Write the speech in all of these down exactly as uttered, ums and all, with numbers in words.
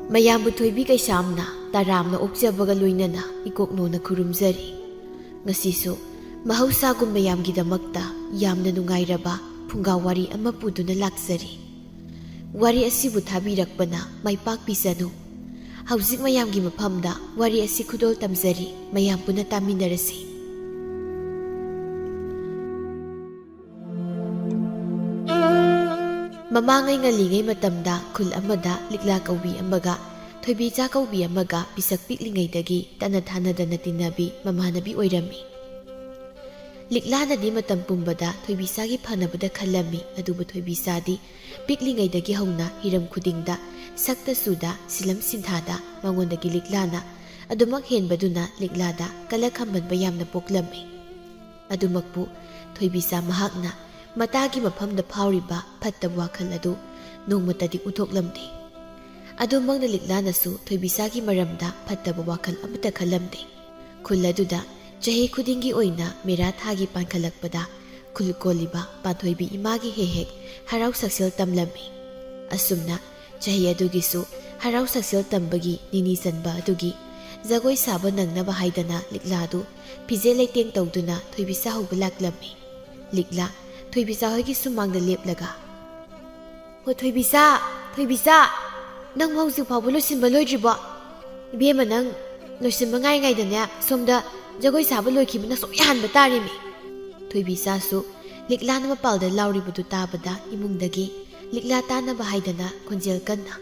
ꯃꯌꯥꯝꯕꯨ ꯊꯣꯏꯕꯤ ꯀꯩꯁꯥꯝꯅ ꯇꯔꯥꯝꯅ ꯑꯣꯛꯆꯕꯒ ꯂꯣꯏꯅꯅ ꯏꯀꯣꯛꯅꯣꯅ ꯈꯨꯔꯨꯝꯖꯔꯤ꯫ ꯉꯁꯤꯁꯨ ꯃꯍꯧꯁꯥꯒꯨꯝ ꯃꯌꯥꯝꯒꯤꯗꯃꯛꯇ ꯌꯥꯝꯅ ꯅꯨꯡꯉꯥꯏꯔꯕ ꯐꯨꯡꯒꯥ ꯋꯥꯔꯤ ꯑꯃ ꯄꯨꯗꯨꯅ ꯂꯥꯛꯆꯔꯤ꯫ ꯋꯥꯔꯤ ꯑꯁꯤꯕꯨ ꯊꯥꯕꯤꯔꯛꯄꯅ ꯃꯥꯏ ꯄꯥꯛꯄꯤꯁꯅꯨ꯫ ꯍꯧꯖꯤꯛ ꯃꯌꯥꯝꯒꯤ ꯃꯐꯝꯗ ꯋꯥꯔꯤ ꯑꯁꯤ ꯈꯨꯗꯣꯜ ꯇꯝꯖꯔꯤ, ꯃꯌꯥꯝ ꯄꯨꯟꯅ ꯇꯥꯃꯤꯟꯅꯔꯁꯤ꯫ ꯃꯃꯥꯡꯉꯩ ꯉꯜꯂꯤꯉꯩ ꯃꯇꯝꯗ ꯈꯨꯜ ꯑꯃꯗ ꯂꯤꯛꯂꯥ ꯀꯧꯕꯤ ꯑꯃꯒ ꯊꯣꯏꯕꯤꯆꯥ ꯀꯧꯕꯤ ꯑꯃꯒ ꯄꯤꯁꯛ ꯄꯤꯛꯂꯤꯉꯩꯗꯒꯤ ꯇꯠꯅ ꯊꯥꯅꯗꯅ ꯇꯤꯟꯅꯕꯤ ꯃꯃꯥꯟꯅꯕꯤ ꯑꯣꯏꯔꯝꯃꯤ꯫ ꯂꯤꯛꯂꯥꯅꯗꯤ ꯃꯇꯝ ꯄꯨꯝꯕꯗ ꯊꯣꯏꯕꯤꯆꯥꯒꯤ ꯐꯅꯕꯗ ꯈꯜꯂꯝꯃꯤ, ꯑꯗꯨꯕꯨ ꯊꯣꯏꯕꯤꯆꯥꯗꯤ ꯄꯤꯛꯂꯤꯉꯩꯗꯒꯤ ꯍꯧꯅ ꯍꯤꯔꯝ ꯈꯨꯗꯤꯡꯗ, ꯁꯛꯇ ꯆꯨꯗ, ꯁꯤꯂꯝ ꯁꯤꯟꯊꯥꯗ ꯃꯉꯣꯟꯗꯒꯤ ꯂꯤꯛꯂꯥꯅ ꯑꯗꯨꯃꯛ ꯍꯦꯟꯕꯗꯨꯅ ꯂꯤꯛꯂꯥꯗ ꯀꯂꯛ ꯈꯝꯕꯟꯕ ꯌꯥꯝꯅ ꯄꯣꯛꯂꯝꯃꯤ꯫ ꯑꯗꯨꯃꯛꯄꯨ ꯊꯣꯏꯕꯤꯆꯥ ꯃꯍꯥꯛꯅ ꯃꯇꯥꯒꯤ ꯃꯐꯝꯗ ꯐꯥꯎꯔꯤꯕ ꯐꯠꯇꯕ ꯋꯥꯈꯜ ꯑꯗꯨ ꯅꯣꯡꯃꯇꯗꯤ ꯎꯠꯊꯣꯛꯂꯝꯗꯦ꯫ ꯑꯗꯨꯃꯛꯅ ꯂꯤꯛꯂꯥꯅꯁꯨ ꯊꯣꯏꯕꯤꯆꯥꯒꯤ ꯃꯔꯝꯗ ꯐꯠꯇꯕ ꯋꯥꯈꯜ ꯑꯃꯠꯇ ꯈꯜꯂꯝꯗꯦ꯫ ꯈꯨꯜ ꯑꯗꯨꯗ ꯆꯍꯤ ꯈꯨꯗꯤꯡꯒꯤ ꯑꯣꯏꯅ ꯃꯦꯔꯥ ꯊꯥꯒꯤ ꯄꯥꯟꯈꯠꯂꯛꯄꯗ ꯈꯨꯜ ꯀꯣꯜꯂꯤꯕ ꯄꯥꯟꯊꯣꯏꯕꯤ ꯏꯃꯥꯒꯤ ꯍꯦꯛ ꯍꯦꯛ ꯍꯔꯥꯎ ꯁꯛꯁꯦꯜ ꯇꯝꯂꯝꯃꯤ꯫ ꯑꯁꯨꯝꯅ ꯆꯍꯤ ꯑꯗꯨꯒꯤꯁꯨ ꯍꯔꯥꯎ ꯁꯛꯁꯦꯜ ꯇꯝꯕꯒꯤ ꯅꯤꯅꯤ ꯆꯟꯕ ꯑꯗꯨꯒꯤ ꯖꯒꯣꯏ ꯁꯥꯕ ꯅꯪꯅꯕ ꯍꯥꯏꯗꯅ ꯂꯤꯛꯂꯥꯗꯨ ꯐꯤꯖꯦ ꯂꯩꯇꯦꯡ ꯇꯧꯗꯨꯅ ꯊꯣꯏꯕꯤꯆꯥ ꯍꯧꯕ ꯂꯥꯛꯂꯝꯃꯤ꯫ ꯂꯤꯛꯂꯥ ꯊꯣꯏꯕꯤꯆꯥ ꯍꯣꯏꯒꯤ ꯁꯨꯃꯥꯡꯗ ꯂꯦꯞꯂꯒ, "ꯍꯣ ꯊꯣꯏꯕꯤꯆꯥ, ꯊꯣꯏꯕꯤꯆꯥ, ꯅꯪ ꯍꯧꯖꯤꯛ ꯐꯥꯎꯕ ꯂꯣꯏꯁꯤꯟꯕ ꯂꯣꯏꯗ꯭ꯔꯤꯕꯣ? ꯏꯕꯦꯝꯃ, ꯅꯪ ꯂꯣꯏꯁꯤꯟꯕ ꯉꯥꯏ ꯉꯥꯏꯗꯅꯦ ꯁꯣꯝꯗ ꯖꯒꯣꯏ ꯁꯥꯕ ꯂꯣꯏꯈꯤꯕꯅ ꯁꯨꯛꯌꯥꯍꯟꯕ ꯇꯥꯔꯦꯃꯤ!" ꯊꯣꯏꯕꯤꯆꯥꯁꯨ ꯂꯤꯛꯂꯥꯅ ꯃꯄꯥꯜꯗ ꯂꯥꯎꯔꯤꯕꯗꯨ ꯇꯥꯕꯗ ꯏꯃꯨꯡꯗꯒꯤ ꯂꯤꯛꯂꯥ ꯇꯥꯅꯕ ꯍꯥꯏꯗꯅ ꯈꯣꯟꯖꯦꯜ ꯀꯟꯅ,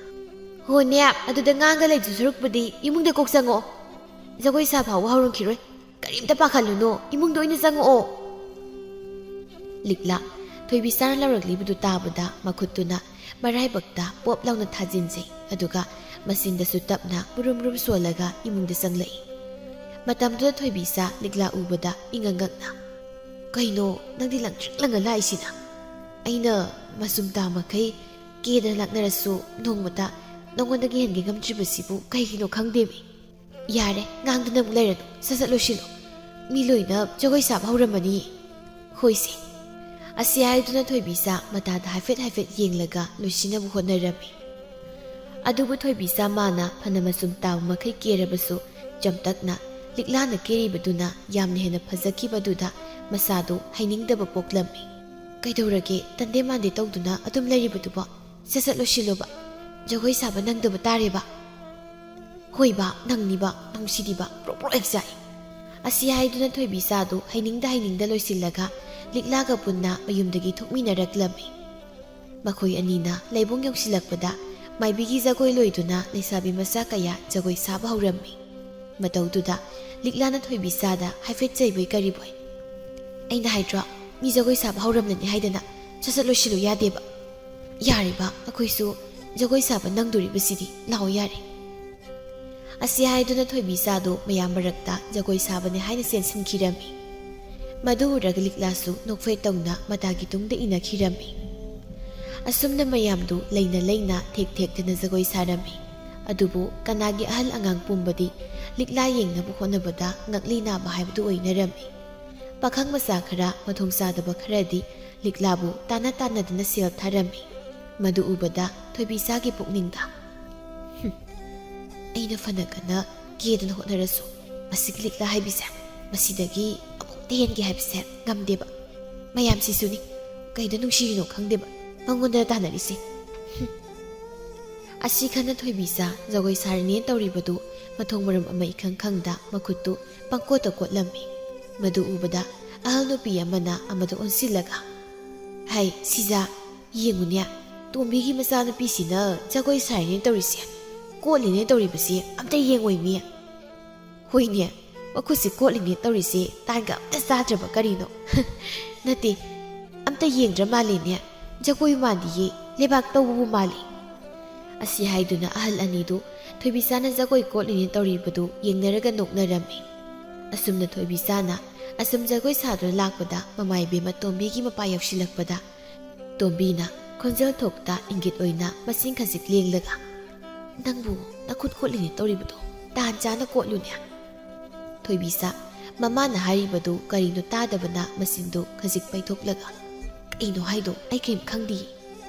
"ꯍꯣꯅꯦ, ꯑꯗꯨꯗ ꯉꯥꯡꯒ ꯂꯩꯗꯨ ꯁꯔꯨꯛꯄꯨꯗꯤ ꯏꯃꯨꯡꯗ ꯀꯣꯛ ꯆꯪꯉꯛꯑꯣ꯫ ꯖꯒꯣꯏ ꯁꯥ ꯐꯥꯎꯕ ꯍꯧꯔꯝꯈꯤꯔꯣꯏ꯫ ꯀꯔꯤꯝꯇ ꯄꯥꯈꯠꯂꯨꯅꯨ, ꯏꯃꯨꯡꯗ ꯑꯣꯏꯅ ꯆꯪꯉꯛꯑꯣ꯫" ꯂꯤꯛꯂꯥ ꯊꯣꯏꯕꯤꯆꯥꯅ ꯂꯥꯎꯔꯛꯂꯤꯕꯗꯨ ꯇꯥꯕꯗ ꯃꯈꯨꯠꯇꯨꯅ ꯃꯔꯥꯏꯕꯛꯇ ꯄꯣꯞ ꯂꯥꯎꯅ ꯊꯥꯖꯤꯟꯖꯩ, ꯑꯗꯨꯒ ꯃꯆꯤꯟꯗꯁꯨ ꯇꯞꯅ ꯃꯨꯔꯨꯝ ꯃꯨꯔꯨꯝ ꯁꯣꯜꯂꯒ ꯏꯃꯨꯡꯗ ꯆꯪꯂꯛꯏ꯫ ꯃꯇꯝꯗꯨꯗ ꯊꯣꯏꯕꯤꯆꯥ ꯂꯤꯛꯂꯥ ꯎꯕꯗ ꯏꯉꯛ ꯉꯛꯅ, "ꯀꯩꯅꯣ ꯅꯪꯗꯤ ꯂꯪꯇ꯭ꯔꯤꯛ ꯂꯪꯉ ꯂꯥꯛꯏꯁꯤꯅ? ꯑꯩꯅ ꯃꯆꯨꯝ ꯇꯥ ꯃꯈꯩ ꯀꯦꯗꯅ ꯂꯥꯛꯅꯔꯁꯨ ꯅꯣꯡꯃꯇ ꯅꯉꯣꯟꯗꯒꯤ ꯍꯦꯟꯒꯦ ꯉꯝꯗ꯭ꯔꯤꯕꯁꯤꯕꯨ ꯀꯩꯒꯤꯅꯣ ꯈꯪꯗꯦꯃꯤ꯫" "ꯌꯥꯔꯦ, ꯉꯥꯡꯗꯅ ꯑꯃꯨꯛ ꯂꯩꯔꯅꯨ, ꯁꯠ ꯁꯠ ꯂꯣꯏꯁꯤꯜꯂꯣ꯫ ꯃꯤ ꯂꯣꯏꯅ ꯖꯒꯣꯏ ꯁꯥꯕ ꯍꯧꯔꯝꯃꯅꯤ꯫" "ꯍꯣꯏꯁꯦ꯫" ꯑꯁꯤ ꯍꯥꯏꯗꯨꯅ ꯊꯣꯏꯕꯤꯆꯥ ꯃꯇꯥꯗ ꯍꯥꯏꯐꯦꯠ ꯍꯥꯏꯐꯦꯠ ꯌꯦꯡꯂꯒ ꯂꯣꯏꯁꯤꯟꯅꯕ ꯍꯣꯠꯅꯔꯝꯃꯤ꯫ ꯑꯗꯨꯕꯨ ꯊꯣꯏꯕꯤꯆꯥ ꯃꯥꯅ ꯐꯅ ꯃꯆꯨꯝ ꯇꯥꯕ ꯃꯈꯩ ꯀꯦꯔꯕꯁꯨ, ꯆꯝꯇꯛꯅ ꯂꯤꯛꯂꯥꯅ ꯀꯦꯔꯤꯕꯗꯨꯅ ꯌꯥꯝꯅ ꯍꯦꯟꯅ ꯐꯖꯈꯤꯕꯗꯨꯗ ꯃꯁꯥꯗꯨ ꯍꯩꯅꯤꯡꯗꯕ ꯄꯣꯛꯂꯝꯃꯤ꯫ "ꯀꯩꯗꯧꯔꯒꯦ, ꯇꯟꯗꯦ ꯃꯥꯟꯗꯦ ꯇꯧꯗꯨꯅ ꯑꯗꯨꯝ ꯂꯩꯔꯤꯕꯗꯨꯕꯣ? ꯁꯠ ꯁꯠ ꯂꯣꯏꯁꯤꯜꯂꯣꯕ꯫ ꯖꯒꯣꯏ ꯁꯥꯕ ꯅꯪꯗꯕ ꯇꯥꯔꯦꯕ꯫" "ꯍꯣꯏꯕ, ꯅꯪꯅꯤꯕ, ꯅꯪꯁꯤꯗꯤꯕ ꯄ꯭ꯔꯣꯛ ꯄ꯭ꯔꯣꯛ ꯍꯦꯛ ꯆꯥꯛꯏ꯫" ꯑꯁꯤ ꯍꯥꯏꯗꯨꯅ ꯊꯣꯏꯕꯤꯆꯥꯗꯨ ꯍꯩꯅꯤꯡꯗ ꯍꯩꯅꯤꯡꯗ ꯂꯣꯏꯁꯤꯜꯂꯒ ꯂꯤꯛꯂꯥꯒ ꯄꯨꯟꯅ ꯃꯌꯨꯝꯗꯒꯤ ꯊꯣꯛꯃꯤꯟꯅꯔꯛꯂꯝꯃꯤ꯫ ꯃꯈꯣꯏ ꯑꯅꯤꯅ ꯂꯩꯕꯨꯡ ꯌꯧꯁꯤꯜꯂꯛꯄꯗ ꯃꯥꯏꯕꯤꯒꯤ ꯖꯒꯣꯏ ꯂꯣꯏꯗꯨꯅ ꯂꯩꯁꯥꯕꯤ ꯃꯆꯥ ꯀꯌꯥ ꯖꯒꯣꯏ ꯁꯥꯕ ꯍꯧꯔꯝꯃꯤ꯫ ꯃꯇꯧꯗꯨꯗ ꯂꯤꯛꯂꯥꯅ ꯊꯣꯏꯕꯤꯆꯥꯗ ꯍꯥꯏꯐꯦꯠ ꯆꯩꯕꯣꯏ ꯀꯔꯤꯕꯣꯏ, "ꯑꯩꯅ ꯍꯥꯏꯗ꯭ꯔꯣ, ꯃꯤ ꯖꯒꯣꯏ ꯁꯥꯕ ꯍꯧꯔꯝꯂꯅꯤ ꯍꯥꯏꯗꯅ ꯁꯠ ꯁꯠ ꯂꯣꯏꯁꯤꯜꯂꯨ ꯌꯥꯗꯦꯕ꯫ ꯌꯥꯔꯦꯕ, ꯑꯩꯈꯣꯏꯁꯨ ꯖꯒꯣꯏ ꯁꯥꯕ ꯅꯪꯗꯣꯔꯤꯕꯁꯤꯗꯤ, ꯂꯥꯛꯑꯣ ꯌꯥꯔꯦ꯫" ꯑꯁꯤ ꯍꯥꯏꯗꯨꯅ ꯊꯣꯏꯕꯤꯆꯥꯗꯨ ꯃꯌꯥꯝ ꯃꯔꯛꯇ ꯖꯒꯣꯏ ꯁꯥꯕꯅꯤ ꯍꯥꯏꯅ ꯆꯦꯟꯁꯤꯟꯈꯤꯔꯝꯃꯤ꯫ ꯃꯗꯨ ꯎꯔꯒ ꯂꯤꯛꯂꯥꯁꯨ ꯅꯣꯛꯐꯦꯠ ꯇꯧꯅ ꯃꯇꯥꯒꯤ ꯇꯨꯡꯗ ꯏꯟꯅꯈꯤꯔꯝꯃꯤ꯫ ꯑꯁꯨꯝꯅ ꯃꯌꯥꯝꯗꯨ ꯂꯩꯅ ꯂꯩꯅ ꯊꯦꯛ ꯊꯦꯛꯇꯅ ꯖꯒꯣꯏ ꯁꯥꯔꯝꯃꯤ꯫ ꯑꯗꯨꯕꯨ ꯀꯅꯥꯒꯤ ꯑꯍꯜ ꯑꯉꯥꯡ ꯄꯨꯝꯕꯗꯤ ꯂꯤꯛꯂꯥ ꯌꯦꯡꯅꯕ ꯍꯣꯠꯅꯕꯗ ꯉꯛꯂꯤ ꯅꯥꯕ ꯍꯥꯏꯕꯗꯨ ꯑꯣꯏꯅꯔꯝꯃꯤ꯫ ꯄꯥꯈꯪ ꯃꯆꯥ ꯈꯔ, ꯃꯊꯣꯡ ꯆꯥꯗꯕ ꯈꯔꯗꯤ ꯂꯤꯛꯂꯥꯕꯨ ꯇꯥꯟꯅ ꯇꯥꯟꯅꯗꯨꯅ ꯁꯦꯜ ꯊꯥꯔꯝꯃꯤ꯫ ꯃꯗꯨ ꯎꯕꯗ ꯊꯣꯏꯕꯤꯆꯥꯒꯤ ꯄꯨꯛꯅꯤꯡꯗ, "ꯍꯨꯝ, ꯑꯩꯅ ꯐꯅ ꯀꯟꯅ ꯀꯦꯗꯅ ꯍꯣꯠꯅꯔꯁꯨ ꯃꯁꯤꯒꯤ ꯂꯤꯛꯂꯥ ꯍꯥꯏꯕꯤꯁꯦ, ꯃꯁꯤꯗꯒꯤ ꯑꯃꯨꯛꯇ ꯍꯦꯟꯒꯦ ꯍꯥꯏꯕꯁꯦ ꯉꯝꯗꯦꯕ꯫ ꯃꯌꯥꯝꯁꯤꯁꯨꯅꯤ, ꯀꯩꯗ ꯅꯨꯡꯁꯤꯔꯤꯅꯣ ꯈꯪꯗꯦꯕ, ꯃꯉꯣꯟꯗ ꯇꯥꯟꯅꯔꯤꯁꯦ꯫" ꯍꯨꯝ꯫ ꯑꯁꯤ ꯈꯟꯅ ꯊꯣꯏꯕꯤꯆꯥ ꯖꯒꯣꯏ ꯁꯥꯔꯤꯅꯦ ꯇꯧꯔꯤꯕꯗꯨ ꯃꯊꯣꯡ ꯃꯔꯝ ꯑꯃ ꯏꯈꯪ ꯈꯪꯗ ꯃꯈꯨꯠꯇꯨ ꯄꯪꯀꯣꯠꯇ ꯀꯣꯠꯂꯝꯃꯤ꯫ ꯃꯗꯨ ꯎꯕꯗ ꯑꯍꯜ ꯅꯨꯄꯤ ꯑꯃꯅ ꯑꯃꯗ ꯑꯣꯟꯁꯤꯜꯂꯒ, "ꯍꯩ ꯁꯤꯖꯥ, ꯌꯦꯡꯉꯨꯅꯦ, ꯇꯣꯝꯕꯤꯒꯤ ꯃꯆꯥꯅꯨꯄꯤꯁꯤꯅ ꯖꯒꯣꯏ ꯁꯥꯔꯤꯅꯦ ꯇꯧꯔꯤꯁꯦ, ꯀꯣꯠꯂꯤꯅꯦ ꯇꯧꯔꯤꯕꯁꯦ ꯑꯝꯇ ꯌꯦꯡꯉꯣꯏꯃꯤ꯫ ꯍꯣꯏꯅꯦ, ꯃꯈꯨꯠꯁꯤ ꯀꯣꯠꯂꯤꯅꯦ ꯇꯧꯔꯤꯁꯦ, ꯇꯥꯟꯒ ꯑꯝꯇ ꯆꯥꯗ꯭ꯔꯕ ꯀꯔꯤꯅꯣ? ꯅꯠꯇꯦ, ꯑꯝꯇ ꯌꯦꯡꯗ꯭ꯔ ꯃꯥꯜꯂꯦꯅꯦ, ꯖꯒꯣꯏ ꯃꯥꯟꯗꯤꯌꯦ, ꯂꯩꯕꯥꯛ ꯇꯧꯕꯕꯨ ꯃꯥꯜꯂꯤ꯫" ꯑꯁꯤ ꯍꯥꯏꯗꯨꯅ ꯑꯍꯜ ꯑꯅꯤꯗꯨ ꯊꯣꯏꯕꯤꯆꯥꯅ ꯖꯒꯣꯏ ꯀꯣꯠꯂꯤꯅꯦ ꯇꯧꯔꯤꯕꯗꯨ ꯌꯦꯡꯅꯔꯒ ꯅꯣꯛꯅꯔꯝꯃꯤ꯫ ꯑꯁꯨꯝꯅ ꯊꯣꯏꯕꯤꯆꯥꯅ ꯑꯁꯨꯝ ꯖꯒꯣꯏ ꯁꯥꯗꯨꯅ ꯂꯥꯛꯄꯗ ꯃꯃꯥ ꯏꯕꯦꯝꯃ ꯇꯣꯝꯕꯤꯒꯤ ꯃꯄꯥ ꯌꯧꯁꯤꯜꯂꯛꯄꯗ ꯇꯣꯝꯕꯤꯅ ꯈꯣꯟꯖꯦꯜ ꯊꯣꯛꯇ ꯏꯪꯒꯤꯠ ꯑꯣꯏꯅ ꯃꯆꯤꯟ ꯈꯖꯤꯛ ꯂꯦꯡꯂꯒ, "ꯅꯪꯕꯨ ꯅꯈꯨꯠ ꯀꯣꯠꯂꯤꯅꯦ ꯇꯧꯔꯤꯕꯗꯣ ꯇꯥꯟ ꯆꯥꯅ ꯀꯣꯠꯂꯨꯅꯦ꯫" ꯊꯣꯏꯕꯤꯆꯥ ꯃꯃꯥꯅ ꯍꯥꯏꯔꯤꯕꯗꯨ ꯀꯔꯤꯅꯣ ꯇꯥꯗꯕꯅ ꯃꯆꯤꯟꯗꯨ ꯈꯖꯤꯛ ꯄꯩꯊꯣꯛꯂꯒ, "ꯀꯩꯅꯣ ꯍꯥꯏꯗꯣ? ꯑꯩ ꯀꯔꯤꯝ ꯈꯪꯗꯤꯌꯦ꯫"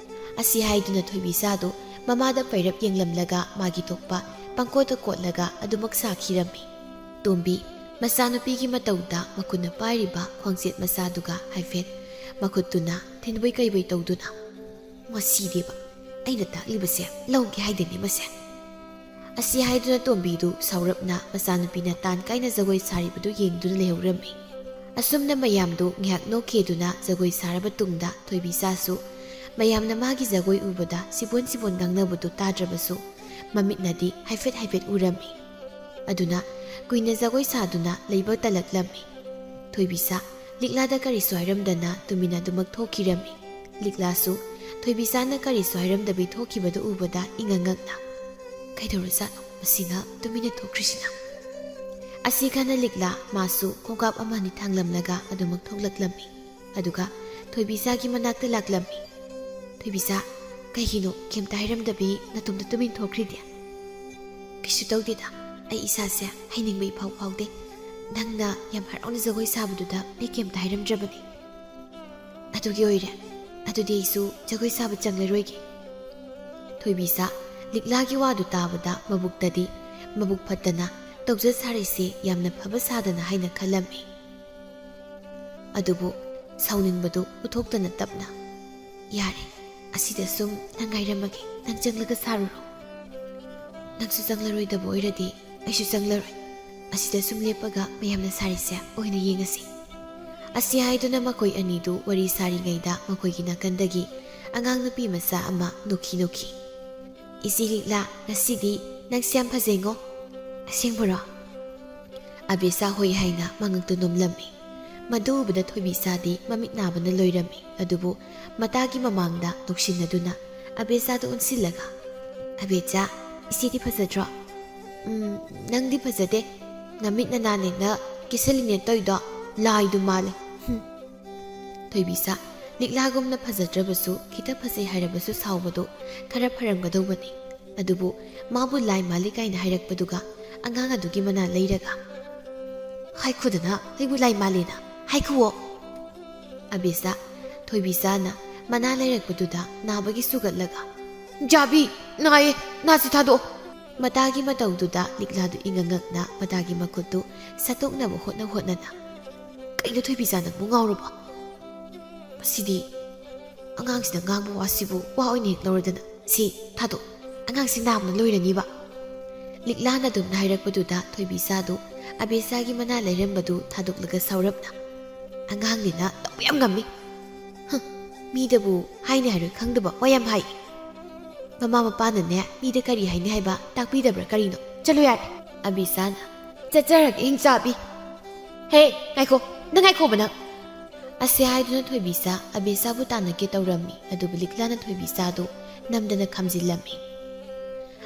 ꯑꯁꯤ ꯍꯥꯏꯗꯨꯅ ꯊꯣꯏꯕꯤꯆꯥꯗꯨ ꯃꯃꯥꯗ ꯄꯩꯔꯞ ꯌꯦꯡꯂꯝꯂꯒ ꯃꯥꯒꯤ ꯊꯣꯛꯄ ꯄꯪꯀꯣꯠꯇ ꯀꯣꯠꯂꯒ ꯑꯗꯨꯃꯛ ꯁꯥꯈꯤꯔꯝꯃꯤ꯫ ꯇꯣꯝꯕꯤ ꯃꯆꯥꯅꯨꯄꯤꯒꯤ ꯃꯇꯧꯗ ꯃꯈꯨꯠꯅ ꯄꯥꯏꯔꯤꯕ ꯈ꯭ꯋꯥꯡꯆꯦꯠ ꯃꯆꯥꯗꯨꯒ ꯍꯥꯏꯐꯦꯠ ꯃꯈꯨꯠꯇꯨꯅ ꯊꯤꯟꯕꯣꯏ ꯀꯩꯕꯣꯏ ꯇꯧꯗꯨꯅ, "ꯃꯁꯤꯗꯤꯕ, ꯑꯩꯅ ꯇꯥꯛꯂꯤꯕꯁꯦ ꯂꯧꯒꯦ ꯍꯥꯏꯗꯦꯅꯦ ꯃꯁꯦ"꯫ ꯑꯁꯤ ꯍꯥꯏꯗꯨꯅ ꯇꯣꯝꯕꯤꯗꯨ ꯁꯥꯎꯔꯞꯅ ꯃꯆꯥꯅꯨꯄꯤꯅ ꯇꯥꯟ ꯀꯥꯏꯅ ꯖꯒꯣꯏ ꯁꯥꯔꯤꯕꯗꯨ ꯌꯦꯡꯗꯨꯅ ꯂꯩꯍꯧꯔꯝꯃꯤ꯫ ꯑꯁꯨꯝꯅ ꯃꯌꯥꯝꯗꯨ ꯉꯥꯏꯍꯥꯛ ꯅꯣꯛꯈꯤ꯫ ꯑꯗꯨꯅ ꯖꯒꯣꯏ ꯁꯥꯔꯕ ꯇꯨꯡꯗ ꯊꯣꯏꯕꯤꯆꯥꯁꯨ ꯃꯌꯥꯝꯅ ꯃꯥꯒꯤ ꯖꯒꯣꯏ ꯎꯕꯗ ꯁꯤꯕꯣꯟ ꯁꯤꯕꯣꯟ ꯉꯥꯡꯅꯕꯗꯨ ꯇꯥꯗ꯭ꯔꯕꯁꯨ ꯃꯃꯤꯠꯅꯗꯤ ꯍꯥꯏꯐꯦꯠ ꯍꯥꯏꯐꯦꯠ ꯎꯔꯝꯃꯤ꯫ ꯑꯗꯨꯅ ꯀꯨꯏꯅ ꯖꯒꯣꯏ ꯁꯥꯗꯨꯅ ꯂꯩꯕ ꯇꯜꯂꯛꯂꯝꯃꯤ꯫ ꯊꯣꯏꯕꯤꯆꯥ ꯂꯤꯛꯂꯥꯗ ꯀꯔꯤꯁꯨ ꯍꯥꯏꯔꯝꯗꯅ ꯇꯨꯃꯤꯟꯅ ꯑꯗꯨꯃꯛ ꯊꯣꯛꯈꯤꯔꯝꯃꯤ꯫ ꯂꯤꯛꯂꯥꯁꯨ ꯊꯣꯏꯕꯤꯆꯥꯅ ꯀꯔꯤꯁꯨ ꯍꯥꯏꯔꯝꯗꯕꯤ ꯊꯣꯛꯈꯤꯕꯗꯨ ꯎꯕꯗ ꯏꯉꯛ ꯉꯛꯅ, "ꯀꯩꯗꯧꯔꯖꯥꯠꯅꯣ ꯃꯁꯤꯅ ꯇꯨꯃꯤꯟꯅ ꯊꯣꯛꯈ꯭ꯔꯤꯁꯤꯅ?" ꯑꯁꯤ ꯈꯟꯅ ꯂꯤꯛꯂꯥ ꯃꯥꯁꯨ ꯈꯣꯡꯀꯥꯞ ꯑꯃ ꯑꯅꯤ ꯊꯥꯡꯂꯝꯂꯒ ꯑꯗꯨꯃꯛ ꯊꯣꯛꯂꯛꯂꯝꯃꯤ꯫ ꯑꯗꯨꯒ ꯊꯣꯏꯕꯤꯆꯥꯒꯤ ꯃꯅꯥꯛꯇ ꯂꯥꯛꯂꯝꯃꯤ꯫ "ꯊꯣꯏꯕꯤꯆꯥ, ꯀꯩꯒꯤꯅꯣ ꯀꯩꯝꯇ ꯍꯥꯏꯔꯝꯗꯕꯤ ꯅꯇꯣꯝꯇ ꯇꯨꯃꯤꯟ ꯊꯣꯛꯈ꯭ꯔꯤꯗꯤ?" "ꯀꯩꯁꯨ ꯇꯧꯗꯦꯗ, ꯑꯩ ꯏꯁꯥꯁꯦ ꯍꯩꯅꯤꯡꯕ ꯏꯐꯥꯎ ꯐꯥꯎꯗꯦ꯫ ꯅꯪꯅ ꯌꯥꯝ ꯍꯔꯥꯎꯅ ꯖꯒꯣꯏ ꯁꯥꯕꯗꯨꯗ ꯑꯩ ꯀꯩꯝꯇ ꯍꯥꯏꯔꯝꯗ꯭ꯔꯕꯅꯤ"꯫ "ꯑꯗꯨꯒꯤ ꯑꯣꯏꯔꯦ꯫ ꯑꯗꯨꯗꯤ ꯑꯩꯁꯨ ꯖꯒꯣꯏ ꯁꯥꯕ ꯆꯪꯂꯔꯣꯏꯒꯦ"꯫ ꯊꯣꯏꯕꯤꯆꯥ ꯂꯤꯛꯂꯥꯒꯤ ꯋꯥꯗꯨ ꯇꯥꯕꯗ ꯃꯕꯨꯛꯇꯗꯤ ꯃꯕꯨꯛ ꯐꯠꯇꯅ ꯇꯧꯖ ꯁꯥꯔꯤꯁꯦ ꯌꯥꯝꯅ ꯐꯕ ꯁꯥꯗꯅ ꯍꯥꯏꯅ ꯈꯜꯂꯝꯃꯤ꯫ ꯑꯗꯨꯕꯨ ꯁꯥꯎꯅꯤꯡꯕꯗꯨ ꯎꯠꯊꯣꯛꯇꯅ ꯇꯞꯅ, "ꯌꯥꯔꯦ, ꯑꯁꯤꯗ ꯁꯨꯝ ꯅꯪ ꯉꯥꯏꯔꯝꯃꯒꯦ, ꯅꯪ ꯆꯪꯂꯒ ꯁꯥꯔꯨꯔꯣ꯫ ꯅꯪꯁꯨ ꯆꯪꯂꯔꯣꯏꯗꯕ ꯑꯣꯏꯔꯗꯤ ꯑꯩꯁꯨ ꯆꯪꯂꯔꯣꯏ꯫ ꯑꯁꯤꯗ ꯁꯨꯝ ꯂꯦꯞꯄꯒ ꯃꯌꯥꯝꯅ ꯁꯥꯔꯤꯁꯦ ꯑꯣꯏꯅ ꯌꯦꯡꯉꯁꯤ"꯫ ꯑꯁꯤ ꯍꯥꯏꯗꯨꯅ ꯃꯈꯣꯏ ꯑꯅꯤꯗꯨ ꯋꯥꯔꯤ ꯁꯥꯔꯤꯉꯩꯗ ꯃꯈꯣꯏꯒꯤ ꯅꯥꯀꯟꯗꯒꯤ ꯑꯉꯥꯡ ꯅꯨꯄꯤ ꯃꯆꯥ ꯑꯃ ꯅꯣꯛꯈꯤ ꯅꯣꯛꯈꯤ꯫ "ꯏꯆꯦ ꯂꯤꯛꯂꯥ, ꯉꯁꯤꯗꯤ ꯅꯪꯁꯦ ꯌꯥꯝ ꯐꯖꯩꯉꯣ"꯫ "ꯑꯁꯦꯡꯕꯔꯣ?" ꯑꯕꯦꯆꯥ ꯍꯣꯏ ꯍꯥꯏꯅ ꯃꯉꯛꯇꯨ ꯅꯣꯝꯂꯝꯃꯤ꯫ ꯃꯗꯨ ꯎꯕꯗ ꯊꯣꯏꯕꯤꯆꯥꯗꯤ ꯃꯃꯤꯠ ꯅꯥꯕꯅ ꯂꯣꯏꯔꯝꯃꯤ꯫ ꯑꯗꯨꯕꯨ ꯃꯇꯥꯒꯤ ꯃꯃꯥꯡꯗ ꯅꯣꯛꯁꯤꯟꯅꯗꯨꯅ ꯑꯕꯦꯆꯥꯗꯨ ꯑꯣꯟꯁꯤꯜꯂꯒ, "ꯑꯕꯦꯆꯥ, ꯏꯆꯦꯗꯤ ꯐꯖꯗ꯭ꯔꯣ?" "ꯎꯝ, ꯅꯪꯗꯤ ꯐꯖꯗꯦ꯫ ꯅꯃꯤꯠ ꯅꯅꯥꯅꯦꯅ ꯀꯦꯁꯜꯂꯤꯅꯦ ꯇꯧꯏꯗꯣ, ꯂꯥꯏꯗꯨ ꯃꯥꯜꯂꯦ꯫ ꯍꯨꯝ"꯫ ꯊꯣꯏꯕꯤꯆꯥ ꯂꯤꯛꯂꯥꯒꯨꯝꯅ ꯐꯖꯗ꯭ꯔꯕꯁꯨ ꯈꯤꯇ ꯐꯖꯩ ꯍꯥꯏꯔꯕꯁꯨ ꯁꯥꯎꯕꯗꯨ ꯈꯔ ꯐꯔꯝꯒꯗꯧꯕꯅꯤ꯫ ꯑꯗꯨꯕꯨ ꯃꯥꯕꯨ ꯂꯥꯏ ꯃꯥꯜꯂꯤ ꯀꯥꯏꯅ ꯍꯥꯏꯔꯛꯄꯗꯨꯒ ꯑꯉꯥꯡ ꯑꯗꯨꯒꯤ ꯃꯅꯥ ꯂꯩꯔꯒ, "ꯍꯥꯏꯈꯣꯗꯅ, ꯑꯩꯕꯨ ꯂꯥꯏ ꯃꯥꯜꯂꯦꯅ ꯍꯥꯏꯈꯨꯋꯣ"꯫ ꯑꯕꯦꯆꯥ ꯊꯣꯏꯕꯤꯆꯥꯅ ꯃꯅꯥ ꯂꯩꯔꯛꯄꯗꯨꯗ ꯅꯥꯕꯒꯤ ꯁꯨꯒꯠꯂꯒ, "ꯍꯤꯡꯆꯥꯕꯤ, ꯅꯥꯏꯌꯦ, ꯅꯥꯁꯤ ꯊꯥꯗꯣꯛꯑꯣ!" ꯃꯇꯥꯒꯤ ꯃꯇꯧꯗꯨꯗ ꯂꯤꯛꯂꯥꯗꯨ ꯏꯉꯛ ꯉꯛꯅ ꯃꯇꯥꯒꯤ ꯃꯈꯨꯠꯇꯨ ꯁꯠꯇꯣꯛꯅꯕ ꯍꯣꯠꯅ ꯍꯣꯠꯅꯅ, "ꯀꯩꯅꯣ ꯊꯣꯏꯕꯤꯆꯥ, ꯅꯪꯕꯨ ꯉꯥꯎꯔꯕꯣ? ꯃꯁꯤꯗꯤ, ꯑꯉꯥꯡꯁꯤꯅ ꯉꯥꯡꯕ ꯋꯥꯁꯤꯕꯨ ꯋꯥ ꯑꯣꯏꯅ ꯍꯦꯛ ꯂꯧꯔꯗꯅ꯫ ꯁꯤ ꯊꯥꯗꯣꯛ, ꯑꯉꯥꯡꯁꯤ ꯅꯥꯕꯅ ꯂꯣꯏꯔꯅꯤꯕ!" ꯂꯤꯛꯂꯥꯅ ꯑꯗꯨꯝꯅ ꯍꯥꯏꯔꯛꯄꯗꯨꯗ ꯊꯣꯏꯕꯤꯆꯥꯗꯨ ꯑꯕꯦꯆꯥꯒꯤ ꯃꯅꯥ ꯂꯩꯔꯝꯕꯗꯨ ꯊꯥꯗꯣꯛꯂꯒ ꯁꯥꯎꯔꯞꯅ, "ꯑꯉꯥꯡꯅꯤꯅ ꯇꯧꯕ ꯌꯥꯝ ꯉꯝꯃꯤ꯫ ꯍꯨꯝ, ꯃꯤꯗꯕꯨ ꯍꯥꯏꯅꯤ ꯍꯥꯏꯔꯣꯏ ꯈꯪꯗꯕ ꯋꯥ ꯌꯥꯝ ꯍꯥꯏ꯫ ꯃꯃꯥ ꯃꯄꯥꯅꯅꯦ ꯃꯤꯗ ꯀꯔꯤ ꯍꯥꯏꯅꯤ ꯍꯥꯏꯕ ꯇꯥꯛꯄꯤꯗꯕ꯭ꯔꯥ ꯀꯔꯤꯅꯣ? ꯆꯠꯂꯣ ꯌꯥꯔꯦ!" ꯑꯕꯦꯆꯥꯅ, "ꯆꯠꯆꯔꯒꯦ ꯍꯤꯡꯆꯥꯕꯤ꯫ ꯍꯦ, ꯉꯥꯏꯈꯣ, ꯅꯪ ꯉꯥꯏꯈꯣꯕ ꯅꯪ!" ꯑꯁꯤ ꯍꯥꯏꯗꯨꯅ ꯊꯣꯏꯕꯤꯆꯥ ꯑꯕꯦꯆꯥꯕꯨ ꯇꯥꯟꯅꯒꯦ ꯇꯧꯔꯝꯃꯤ, ꯑꯗꯨꯕꯨ ꯂꯤꯛꯂꯥꯅ ꯊꯣꯏꯕꯤꯆꯥꯗꯨ ꯅꯝꯗꯅ ꯈꯥꯝꯖꯤꯜꯂꯝꯃꯤ꯫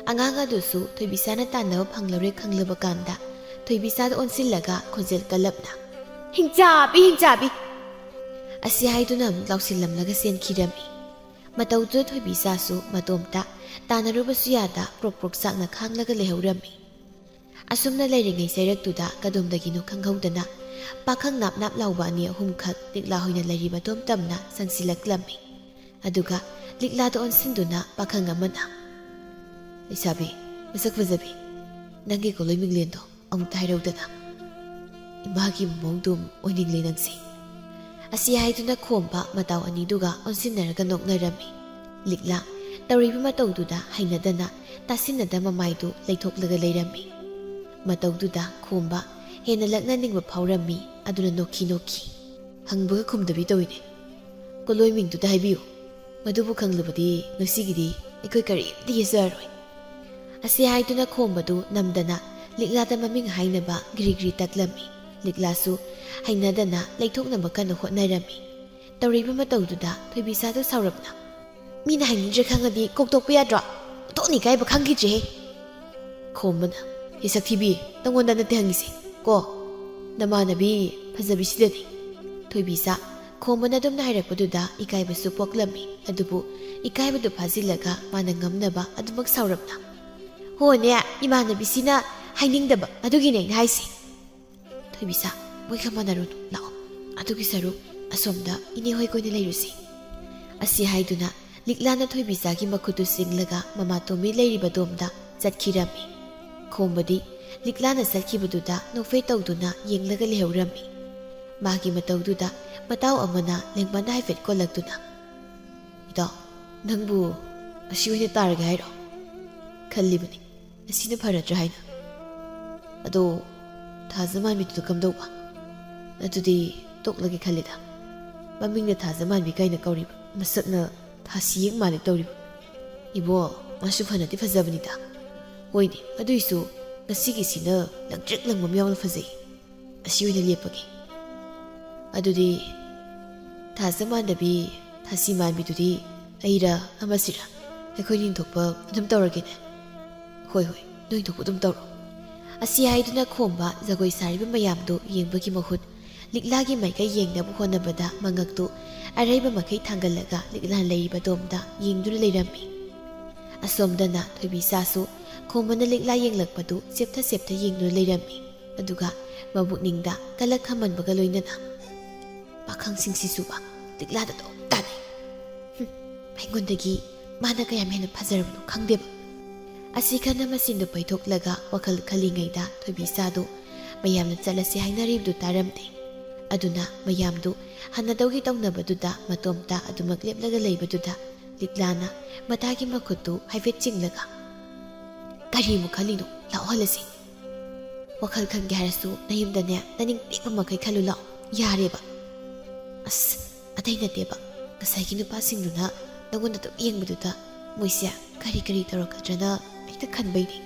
ꯑꯉꯥꯡ ꯑꯗꯨꯁꯨ ꯊꯣꯏꯕꯤꯆꯥꯅ ꯇꯥꯟꯅꯕ ꯐꯪꯂꯔꯣꯏ ꯈꯪꯂꯕ ꯀꯥꯟꯗ ꯊꯣꯏꯕꯤꯆꯥꯗ ꯑꯣꯟꯁꯤꯜꯂꯒ ꯈꯣꯟꯖꯦꯜ ꯀꯜꯂꯞꯅ, "ꯍꯤꯡꯆꯥꯕꯤ, ꯍꯤꯡꯆꯥꯕꯤ!" ꯑꯁꯤ ꯍꯥꯏꯗꯨꯅ ꯑꯃꯨꯛ ꯂꯥꯎꯁꯤꯜꯂꯝꯂꯒ ꯆꯦꯟꯈꯤꯔꯝꯃꯤ꯫ ꯃꯇꯧꯗꯨꯗ ꯊꯣꯏꯕꯤꯆꯥꯁꯨ ꯃꯇꯣꯝꯇ ꯇꯥꯟꯅꯔꯨꯕꯁꯨ ꯌꯥꯗ ꯀ꯭ꯔꯣꯛ ꯀ꯭ꯔꯣꯛ ꯆꯥꯛꯅ ꯈꯥꯡꯂꯒ ꯂꯩꯍꯧꯔꯝꯃꯤ꯫ ꯑꯁꯨꯝꯅ ꯂꯩꯔꯤꯉꯩ ꯆꯩꯔꯛꯇꯨꯗ ꯀꯗꯣꯝꯗꯒꯤꯅꯣ ꯈꯪꯍꯧꯗꯅ ꯄꯥꯈꯪ ꯅꯥꯞ ꯅꯥꯞ ꯂꯥꯎꯕ ꯑꯅꯤ ꯑꯍꯨꯝꯈꯛ ꯂꯤꯛꯂꯥ ꯍꯣꯏꯅ ꯂꯩꯔꯤꯕ ꯑꯗꯣꯝ ꯇꯝꯅ ꯆꯪꯁꯤꯜꯂꯛꯂꯝꯃꯤ꯫ ꯑꯗꯨꯒ ꯂꯤꯛꯂꯥꯗ ꯑꯣꯟꯁꯤꯟꯗꯨꯅ ꯄꯥꯈꯪ ꯑꯃꯅ, "ꯂꯩꯁꯥꯕꯤ, ꯃꯁꯛ ꯐꯖꯕꯤ, ꯅꯪꯒꯤ ꯀꯣꯂꯣꯏ ꯃꯤꯡꯂꯦꯟꯗꯣ ꯑꯃꯨꯛꯇ ꯍꯥꯏꯔꯧꯗꯅ꯫ ꯏꯃꯥꯒꯤ ꯃꯑꯣꯡꯗꯨꯝ ꯑꯣꯏꯅꯤꯡꯂꯦ ꯅꯪꯁꯦ!" ꯑꯁꯤ ꯍꯥꯏꯗꯨꯅ ꯈꯣꯝꯕ ꯃꯇꯥꯎ ꯑꯅꯤꯗꯨꯒ ꯑꯣꯟꯁꯤꯟꯅꯔꯒ ꯅꯣꯛꯅꯔꯝꯃꯤ꯫ ꯂꯤꯛꯂꯥ ꯇꯧꯔꯤꯕ ꯃꯇꯧꯗꯨꯗ ꯍꯩꯅꯗꯅ ꯇꯥꯁꯤꯟꯅꯗ ꯃꯃꯥꯏꯗꯨ ꯂꯩꯊꯣꯛꯂꯒ ꯂꯩꯔꯝꯃꯤ꯫ ꯃꯇꯧꯗꯨꯗ ꯈꯣꯝꯕ ꯍꯦꯟꯅ ꯂꯛꯅꯅꯤꯡꯕ ꯐꯥꯎꯔꯝꯃꯤ, ꯑꯗꯨꯅ ꯅꯣꯛꯈꯤ ꯅꯣꯛꯈꯤ꯫ "ꯍꯪꯕꯒ ꯈꯨꯝꯗꯕꯤ ꯇꯧꯏꯅꯦ꯫ ꯀꯣꯂꯣꯏ ꯃꯤꯡꯗꯨꯗ ꯍꯥꯏꯕꯤꯌꯨ꯫ ꯃꯗꯨꯕꯨ ꯈꯪꯂꯕꯗꯤ ꯉꯁꯤꯒꯤꯗꯤ ꯑꯩꯈꯣꯏ ꯀꯔꯤꯝꯇ ꯌꯦꯠꯆꯔꯔꯣꯏ꯫" ꯑꯁꯤ ꯍꯥꯏꯗꯨꯅ ꯈꯣꯝꯕꯗꯨ ꯅꯝꯗꯅ ꯂꯤꯛꯂꯥꯗ ꯃꯃꯤꯡ ꯍꯥꯏꯅꯕ ꯒ꯭ꯔꯤ ꯒ꯭ꯔꯤ ꯇꯛꯂꯝꯃꯤ꯫ ꯂꯤꯛꯂꯥꯁꯨ ꯍꯩꯅꯗꯅ ꯂꯩꯊꯣꯛꯅꯕ ꯀꯟꯅ ꯍꯣꯠꯅꯔꯝꯃꯤ꯫ ꯇꯧꯔꯤꯕ ꯃꯇꯧꯗꯨꯗ ꯊꯣꯏꯕꯤꯆꯥꯗꯨ ꯁꯥꯎꯔꯞꯅ, "ꯃꯤꯅ ꯍꯥꯏꯅꯤꯡꯗ꯭ꯔꯦ ꯈꯪꯉꯗꯤ ꯀꯣꯛꯇꯣꯛꯄ ꯌꯥꯗ꯭ꯔꯣ? ꯑꯣꯟꯊꯣꯛꯅ ꯏꯀꯥꯏꯕ ꯈꯪꯈꯤꯗ꯭ꯔꯦꯍꯦ!" ꯈꯣꯝꯕꯅ, "ꯍꯦ ꯁꯛꯊꯤꯕꯤ, ꯅꯪꯉꯣꯟꯗ ꯅꯠꯇꯦ ꯍꯪꯉꯤꯁꯦ ꯀꯣ, ꯅꯃꯥꯟꯅꯕꯤ ꯐꯖꯕꯤꯁꯤꯗꯅꯤ꯫" ꯊꯣꯏꯕꯤꯆꯥ ꯈꯣꯝꯕꯅ ꯑꯗꯨꯝꯅ ꯍꯥꯏꯔꯛꯄꯗꯨꯗ ꯏꯀꯥꯏꯕꯁꯨ ꯄꯣꯛꯂꯝꯃꯤ, ꯑꯗꯨꯕꯨ ꯏꯀꯥꯏꯕꯗꯨ ꯐꯥꯖꯤꯜꯂꯒ ꯃꯥꯅ ꯉꯝꯅꯕ ꯑꯗꯨꯃꯛ ꯁꯥꯎꯔꯞꯅ, "ꯍꯣꯅꯦ, ꯏꯃꯥꯟꯅꯕꯤꯁꯤꯅ ꯍꯥꯏꯅꯤꯡꯗꯕ ꯑꯗꯨꯒꯤꯅꯦ ꯑꯩꯅ ꯍꯥꯏꯁꯦ꯫" "ꯊꯣꯏꯕꯤꯆꯥ, ꯃꯣꯏꯒ ꯃꯥꯟꯅꯔꯨꯅꯨ, ꯂꯥꯛꯑꯣ꯫ ꯑꯗꯨꯒꯤ ꯁꯔꯨꯛ ꯑꯁꯣꯝꯗ ꯏꯅꯦ ꯍꯣꯏ ꯀꯣꯏꯅ ꯂꯩꯔꯨꯁꯤ꯫" ꯑꯁꯤ ꯍꯥꯏꯗꯨꯅ ꯂꯤꯛꯂꯥꯅ ꯊꯣꯏꯕꯤꯆꯥꯒꯤ ꯃꯈꯨꯠꯇꯨ ꯆꯤꯡꯂꯒ ꯃꯃꯥꯇꯣꯝꯕꯤ ꯂꯩꯔꯤꯕꯗꯣꯝꯗ ꯆꯠꯈꯤꯔꯝꯃꯤ꯫ ꯈꯣꯝꯕꯗꯤ ꯂꯤꯛꯂꯥꯅ ꯆꯠꯈꯤꯕꯗꯨꯗ ꯅꯣꯛꯐꯦ ꯇꯧꯗꯨꯅ ꯌꯦꯡꯂꯒ ꯂꯩꯍꯧꯔꯝꯃꯤ꯫ ꯃꯥꯒꯤ ꯃꯇꯧꯗꯨꯗ ꯃꯇꯥꯎ ꯑꯃꯅ ꯂꯦꯡꯃꯟ ꯍꯥꯏꯐꯦꯠ ꯀꯣꯜꯂꯛꯇꯨꯅ, "ꯏꯇꯥꯎ, ꯅꯪꯕꯨ ꯑꯁꯤ ꯑꯣꯏꯅ ꯇꯥꯔꯒꯦ ꯍꯥꯏꯔꯣ? ꯈꯜꯂꯤꯕꯅꯤ, ꯑꯁꯤꯅ ꯐꯔꯗ꯭ꯔꯥ ꯍꯥꯏꯅ꯫ ꯑꯗꯣ ꯊꯥꯖ ꯃꯥꯟꯕꯤꯗꯨꯗ ꯀꯝꯗꯧꯕ? ꯑꯗꯨꯗꯤ ꯇꯣꯛꯂꯒꯦ ꯈꯜꯂꯤꯗ꯫ ꯃꯃꯤꯡꯅ ꯊꯥꯖ ꯃꯥꯟꯕꯤ ꯀꯥꯏꯅ ꯀꯧꯔꯤꯕ, ꯃꯁꯛꯅ ꯊꯥꯁꯤ ꯌꯦꯛ ꯃꯥꯜꯂꯦ ꯇꯧꯔꯤꯕ꯫ ꯏꯕꯣ, ꯃꯥꯁꯨ ꯐꯅꯗꯤ ꯐꯖꯕꯅꯤꯗ꯫ ꯍꯣꯏꯅꯦ, ꯑꯗꯨꯏꯁꯨ ꯉꯁꯤꯒꯤꯁꯤꯅ ꯂꯪꯇ꯭ꯔꯤꯛ ꯂꯪꯕ ꯌꯥꯎꯅ ꯐꯖꯩ꯫ ꯑꯁꯤ ꯑꯣꯏꯅ ꯂꯦꯞꯄꯒꯦ꯫ ꯑꯗꯨꯗꯤ ꯊꯥꯖ ꯃꯥꯟꯗꯕꯤ, ꯊꯥꯁꯤ ꯃꯥꯟꯕꯤꯗꯨꯗꯤ ꯑꯩꯔ ꯑꯃꯁꯤꯔ? ꯑꯩꯈꯣꯏ ꯌꯦꯡꯊꯣꯛꯄ ꯑꯗꯨꯝ ꯇꯧꯔꯒꯦꯅꯦ꯫ ꯍꯣꯏ, ꯍꯣꯏ, ꯅꯣꯏ ꯊꯣꯛꯄ ꯑꯗꯨꯝ ꯇꯧꯔꯣ꯫ ꯑꯁꯤ ꯍꯥꯏꯗꯨꯅ ꯈꯣꯝꯕ ꯖꯒꯣꯏ ꯁꯥꯔꯤꯕ ꯃꯌꯥꯝꯗꯨ ꯌꯦꯡꯕꯒꯤ ꯃꯍꯨꯠ ꯂꯤꯛꯂꯥꯒꯤ ꯃꯥꯏꯀꯩ ꯌꯦꯡꯅꯕ ꯍꯣꯠꯅꯕꯗ ꯃꯉꯛꯇꯨ ꯑꯔꯩꯕ ꯃꯈꯩ ꯊꯥꯡꯒꯠꯂꯒ ꯂꯤꯛꯂꯥ ꯂꯩꯔꯤꯕ ꯗꯣꯝꯗ ꯌꯦꯡꯗꯨꯅ ꯂꯩꯔꯝꯃꯤ꯫ ꯑꯁꯣꯝꯗꯅ ꯊꯣꯏꯕꯤꯆꯥꯁꯨ ꯈꯣꯝꯕꯅ ꯂꯤꯛꯂꯥ ꯌꯦꯡꯂꯛꯄꯗꯨ ꯆꯦꯞꯊ ꯆꯦꯞꯊ ꯌꯦꯡꯗꯨꯅ ꯂꯩꯔꯝꯃꯤ꯫ ꯑꯗꯨꯒ ꯃꯕꯨꯛꯅꯤꯡꯗ ꯀꯂꯛ ꯈꯝꯃꯟꯕꯒ ꯂꯣꯏꯅꯅ, "ꯄꯥꯈꯪꯁꯤꯡꯁꯤꯁꯨꯕ ꯂꯤꯛꯂꯥꯗ ꯑꯗꯨꯝ ꯇꯥꯅꯩ꯫ ꯍꯨꯝ, ꯑꯩꯉꯣꯟꯗꯒꯤ ꯃꯥꯅ ꯀꯌꯥꯝ ꯍꯦꯟꯅ ꯐꯖꯔꯕꯅꯣ ꯈꯪꯗꯦꯕ"꯫ ꯑꯁꯤ ꯈꯟꯅ ꯃꯆꯤꯟꯗꯨ ꯄꯩꯊꯣꯛꯂꯒ ꯋꯥꯈꯜ ꯈꯜꯂꯤꯉꯩꯗ ꯊꯣꯏꯕꯤꯆꯥꯗꯨ ꯃꯌꯥꯝꯅ ꯆꯠꯂꯁꯤ ꯍꯥꯏꯅꯔꯤꯕꯗꯨ ꯇꯥꯔꯝꯗꯦ꯫ ꯑꯗꯨꯅ ꯃꯌꯥꯝꯗꯨ ꯍꯟꯅꯗꯧꯒꯤ ꯇꯧꯅꯕꯗꯨꯗ ꯃꯇꯣꯝꯇ ꯑꯗꯨꯃꯛ ꯂꯦꯞꯂꯒ ꯂꯩꯕꯗꯨꯗ ꯂꯤꯛꯂꯥꯅ ꯃꯇꯥꯒꯤ ꯃꯈꯨꯠꯇꯨ ꯍꯥꯏꯐꯦꯠ ꯆꯤꯡꯂꯒ, "ꯀꯔꯤꯃꯨꯛ ꯈꯜꯂꯤꯅꯣ? ꯂꯥꯛꯑꯣ ꯍꯜꯂꯁꯤ꯫ ꯋꯥꯈꯜ ꯈꯟꯒꯦ ꯍꯥꯏꯔꯁꯨ ꯅꯌꯨꯝꯗꯅꯦ ꯅꯅꯤꯡ ꯇꯦꯛꯄ ꯃꯈꯩ ꯈꯜꯂꯨ ꯂꯥꯛꯑꯣ꯫ ꯌꯥꯔꯦꯕ꯫ ꯑꯁ, ꯑꯇꯩ ꯅꯠꯇꯦꯕ꯫ ꯉꯁꯥꯏꯒꯤ ꯅꯨꯄꯥꯁꯤꯡꯗꯨꯅ ꯅꯉꯣꯟꯗ ꯑꯗꯨꯝ ꯌꯦꯡꯕꯗꯨꯗ ꯃꯣꯏꯁꯦ ꯀꯔꯤ ꯀꯔꯤ ꯇꯧꯔꯛꯀꯗ꯭ꯔꯅ ꯍꯦꯛꯇ ꯈꯟꯕꯩꯅꯦ꯫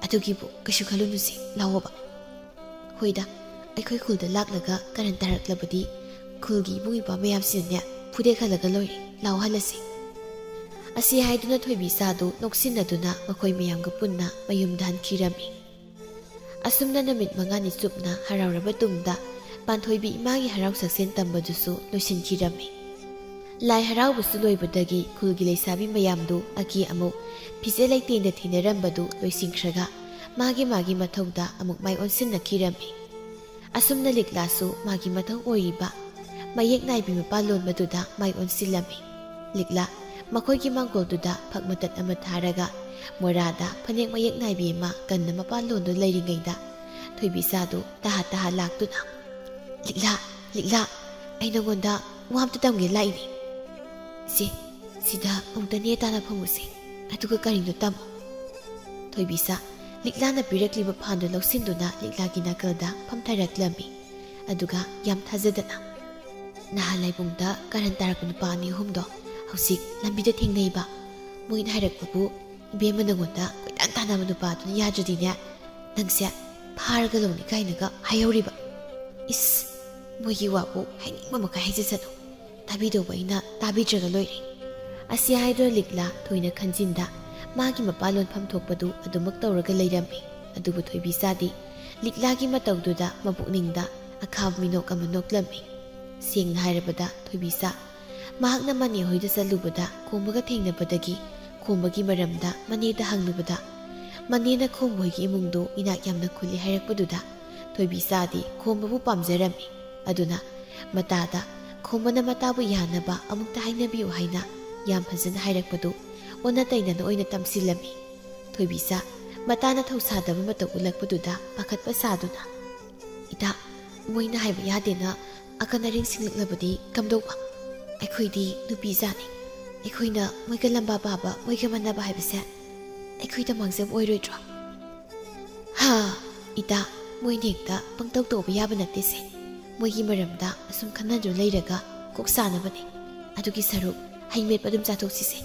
ꯑꯗꯨꯒꯤꯕꯨ ꯀꯩꯁꯨ ꯈꯜꯂꯨꯅꯨꯁꯦ, ꯂꯥꯛꯑꯣꯕ꯫ ꯍꯣꯏꯗ, ꯑꯩꯈꯣꯏ ꯈꯨꯜꯗ ꯂꯥꯛꯂꯒ ꯀꯔꯟ ꯇꯥꯔꯛꯂꯕꯗꯤ ꯈꯨꯜꯒꯤ ꯏꯕꯨꯡ ꯏꯄ꯭ꯋꯥ ꯃꯌꯥꯝꯁꯤꯅꯅꯦ ꯐꯨꯗꯦꯛꯍꯜꯂꯒ ꯂꯣꯏꯔꯦ꯫ ꯂꯥꯛꯑꯣ ꯍꯜꯂꯁꯤ"꯫ ꯑꯁꯤ ꯍꯥꯏꯗꯨꯅ ꯊꯣꯏꯕꯤꯆꯥꯗꯨ ꯅꯣꯛꯁꯤꯟꯅꯗꯨꯅ ꯃꯈꯣꯏ ꯃꯌꯥꯝꯒ ꯄꯨꯟꯅ ꯃꯌꯨꯝꯗ ꯍꯟꯈꯤꯔꯝꯃꯤ꯫ ꯑꯁꯨꯝꯅ ꯅꯨꯃꯤꯠ ꯃꯉꯥꯅꯤ ꯆꯨꯞꯅ ꯍꯔꯥꯎꯔꯕ ꯇꯨꯡꯗ ꯄꯥꯟꯊꯣꯏꯕꯤ ꯏꯃꯥꯒꯤ ꯍꯔꯥꯎ ꯁꯛꯁꯦꯟ ꯇꯝꯕꯗꯨꯁꯨ ꯂꯣꯏꯁꯤꯟꯈꯤꯔꯝꯃꯤ꯫ ꯂꯥꯏ ꯍꯔꯥꯎꯕꯁꯨ ꯂꯣꯏꯕꯗꯒꯤ ꯈꯨꯜꯒꯤ ꯂꯩꯁꯥꯕꯤ ꯃꯌꯥꯝꯗꯨ ꯑꯀꯤ ꯑꯃꯨꯛ ꯐꯤꯖꯦ ꯂꯩꯇꯦꯡꯗ ꯊꯦꯡꯅꯔꯝꯕꯗꯨ ꯂꯣꯏꯁꯤꯟꯈ꯭ꯔꯒ ꯃꯥꯒꯤ ꯃꯥꯒꯤ ꯃꯊꯧꯗ ꯑꯃꯨꯛ ꯃꯥꯏ ꯑꯣꯟꯁꯤꯟꯅꯈꯤꯔꯝꯃꯤ꯫ ꯑꯁꯨꯝꯅ ꯂꯤꯛꯂꯥꯁꯨ ꯃꯥꯒꯤ ꯃꯊꯧ ꯑꯣꯏꯔꯤꯕ ꯃꯌꯦꯛ ꯅꯥꯏꯕꯤ ꯃꯄꯥꯜꯂꯣꯟꯕꯗꯨꯗ ꯃꯥꯏ ꯑꯣꯟꯁꯤꯜꯂꯝꯃꯤ꯫ ꯂꯤꯛꯂꯥ ꯃꯈꯣꯏꯒꯤ ꯃꯥꯡꯒꯣꯜꯗꯨꯗ ꯐꯛ ꯃꯇꯠ ꯑꯃ ꯊꯥꯔꯒ ꯃꯣꯔꯥꯗ ꯐꯅꯦꯛ ꯃꯌꯦꯛ ꯅꯥꯏꯕꯤ ꯑꯃ ꯀꯟꯅ ꯃꯄꯥꯟ ꯂꯣꯟꯗꯨ ꯂꯩꯔꯤꯉꯩꯗ ꯊꯣꯏꯕꯤꯆꯥꯗꯨ ꯇꯍꯥ ꯇꯍꯥ ꯂꯥꯛꯇꯨꯅ, "ꯂꯤꯛꯂꯥ, ꯂꯤꯛꯂꯥ, ꯑꯩ ꯅꯉꯣꯟꯗ ꯋꯥ ꯑꯝꯇ ꯇꯝꯒꯦ ꯂꯥꯛꯏꯅꯦ꯫ ꯁꯦ, ꯁꯤꯗ ꯑꯃꯨꯛꯇ ꯅꯦ ꯇꯥꯅ ꯐꯝꯃꯨꯁꯦ, ꯑꯗꯨꯒ ꯀꯔꯤꯅꯣ ꯇꯝꯃꯣ꯫" ꯊꯣꯏꯕꯤꯆꯥ ꯂꯤꯛꯂꯥꯅ ꯄꯤꯔꯛꯂꯤꯕ ꯐꯥꯟꯗꯨ ꯂꯧꯁꯤꯟꯗꯨꯅ ꯂꯤꯛꯂꯥꯒꯤ ꯅꯥꯀꯜꯗ ꯐꯝꯊꯔꯛꯂꯝꯃꯤ꯫ ꯑꯗꯨꯒ ꯌꯥꯝ ꯊꯥꯖꯗꯅ, "ꯅꯍꯥꯟ ꯂꯥꯏꯕꯨꯡꯗ ꯀꯥꯔꯟ ꯇꯥꯔꯛꯄ ꯅꯨꯄꯥ ꯑꯅꯤ ꯑꯍꯨꯝꯗꯣ ꯍꯧꯖꯤꯛ ꯂꯝꯕꯤꯗ ꯊꯦꯡꯅꯩꯕ꯫ ꯃꯣꯏꯅ ꯍꯥꯏꯔꯛꯄꯕꯨ ꯏꯕꯦꯝꯃ ꯅꯉꯣꯟꯗ ꯀꯣꯏꯇꯥꯟ ꯇꯥꯟꯅꯕ ꯅꯨꯄꯥꯗꯨꯅ ꯌꯥꯗ꯭ꯔꯗꯤꯅꯦ, ꯅꯪꯁꯦ ꯐꯥꯔꯒ ꯂꯧꯅꯤ ꯀꯥꯏꯅꯒ ꯍꯥꯏꯍꯧꯔꯤꯕ꯫" ꯏꯁ, ꯃꯣꯏꯒꯤ ꯋꯥꯕꯨ ꯍꯥꯏꯅꯤꯡꯕ ꯃꯈꯩ ꯍꯥꯏꯖꯁꯅꯨ꯫ ꯇꯥꯕꯤꯗꯧꯕ ꯑꯩꯅ ꯇꯥꯕꯤꯗ꯭ꯔꯒ ꯂꯣꯏꯔꯦ꯫ ꯑꯁꯤ ꯍꯥꯏꯗꯨꯅ ꯂꯤꯛꯂꯥ ꯊꯣꯏꯅ ꯈꯟꯖꯤꯟꯗ ꯃꯥꯒꯤ ꯃꯄꯥꯟꯂꯣꯟ ꯐꯝ ꯊꯣꯛꯄꯗꯨ ꯑꯗꯨꯃꯛ ꯇꯧꯔꯒ ꯂꯩꯔꯝꯃꯤ꯫ ꯑꯗꯨꯕꯨ ꯊꯣꯏꯕꯤꯆꯥꯗꯤ ꯂꯤꯛꯂꯥꯒꯤ ꯃꯇꯧꯗꯨꯗ ꯃꯄꯨꯛꯅꯤꯡꯗ ꯑꯈꯥꯕ ꯃꯤꯅꯣꯛ ꯑꯃ ꯅꯣꯛꯂꯝꯃꯤ꯫ ꯁꯦꯡꯅ ꯍꯥꯏꯔꯕꯗ ꯊꯣꯏꯕꯤꯆꯥ ꯃꯍꯥꯛꯅ ꯃꯅꯦ ꯍꯣꯏꯗ ꯆꯠꯂꯨꯕꯗ ꯈꯣꯝꯕꯒ ꯊꯦꯡꯅꯕꯗꯒꯤ ꯈꯣꯝꯕꯒꯤ ꯃꯔꯝꯗ ꯃꯅꯦꯗ ꯍꯪꯂꯨꯕꯗ, ꯃꯅꯦꯅ ꯈꯣꯝꯕ ꯍꯣꯏꯒꯤ ꯏꯃꯨꯡꯗꯨ ꯏꯅꯥꯛ ꯌꯥꯝꯅ ꯈꯨꯜꯂꯤ ꯍꯥꯏꯔꯛꯄꯗꯨꯗ ꯊꯣꯏꯕꯤꯆꯥꯗꯤ ꯈꯣꯝꯕꯕꯨ ꯄꯥꯝꯖꯔꯝꯃꯤ꯫ ꯑꯗꯨꯅ ꯃꯇꯥꯗ ꯈꯣꯝꯕꯅ ꯃꯇꯥꯕꯨ ꯌꯥꯅꯕ ꯑꯃꯨꯛꯇ ꯍꯥꯏꯅꯕꯤꯌꯨ ꯍꯥꯏꯅ ꯌꯥꯝ ꯐꯖꯅ ꯍꯥꯏꯔꯛꯄꯗꯨ ꯑꯣꯟꯅ ꯇꯩꯅꯅ ꯑꯣꯏꯅ ꯇꯝꯁꯤꯜꯂꯝꯃꯤ꯫ ꯊꯣꯏꯕꯤꯆꯥ ꯃꯇꯥꯅ ꯊꯧꯁꯥꯗꯕ ꯃꯇꯧ ꯎꯠꯂꯛꯄꯗꯨꯗ ꯄꯥꯈꯠꯄ ꯁꯥꯗꯨꯅ, "ꯏꯇꯥ, ꯃꯣꯏꯅ ꯍꯥꯏꯕ ꯌꯥꯗꯦꯅ ꯑꯀꯟ ꯑꯔꯤꯡ ꯁꯤꯡꯂꯛꯂꯕꯗꯤ ꯀꯝꯗꯧꯕ? ꯑꯩꯈꯣꯏꯗꯤ ꯅꯨꯄꯤ ꯏꯆꯥꯅꯤ꯫ ꯑꯩꯈꯣꯏꯅ ꯃꯣꯏꯒ ꯂꯝꯕꯥ ꯄꯥꯕ, ꯃꯣꯏꯒ ꯃꯥꯟꯅꯕ ꯍꯥꯏꯕꯁꯦ ꯑꯩꯈꯣꯏꯗ ꯃꯥꯡꯖꯕ ꯑꯣꯏꯔꯣꯏꯗ꯭ꯔꯣ?" "ꯍꯥ, ꯏꯇꯥ, ꯃꯣꯏꯅ ꯍꯦꯛꯇ ꯄꯪꯇꯧ ꯇꯧꯕ ꯌꯥꯕ ꯅꯠꯇꯦꯁꯦ꯫ ꯃꯣꯏꯒꯤ ꯃꯔꯝꯗ ꯑꯁꯨꯝ ꯈꯟꯅꯗꯨꯅ ꯂꯩꯔꯒ ꯀꯣꯛ ꯁꯥꯅꯕꯅꯦ꯫ ꯑꯗꯨꯒꯤ ꯁꯔꯨꯛ ꯍꯩ ꯃꯦꯠꯄ ꯑꯗꯨꯝ ꯆꯥꯊꯣꯛꯁꯤꯁꯦ꯫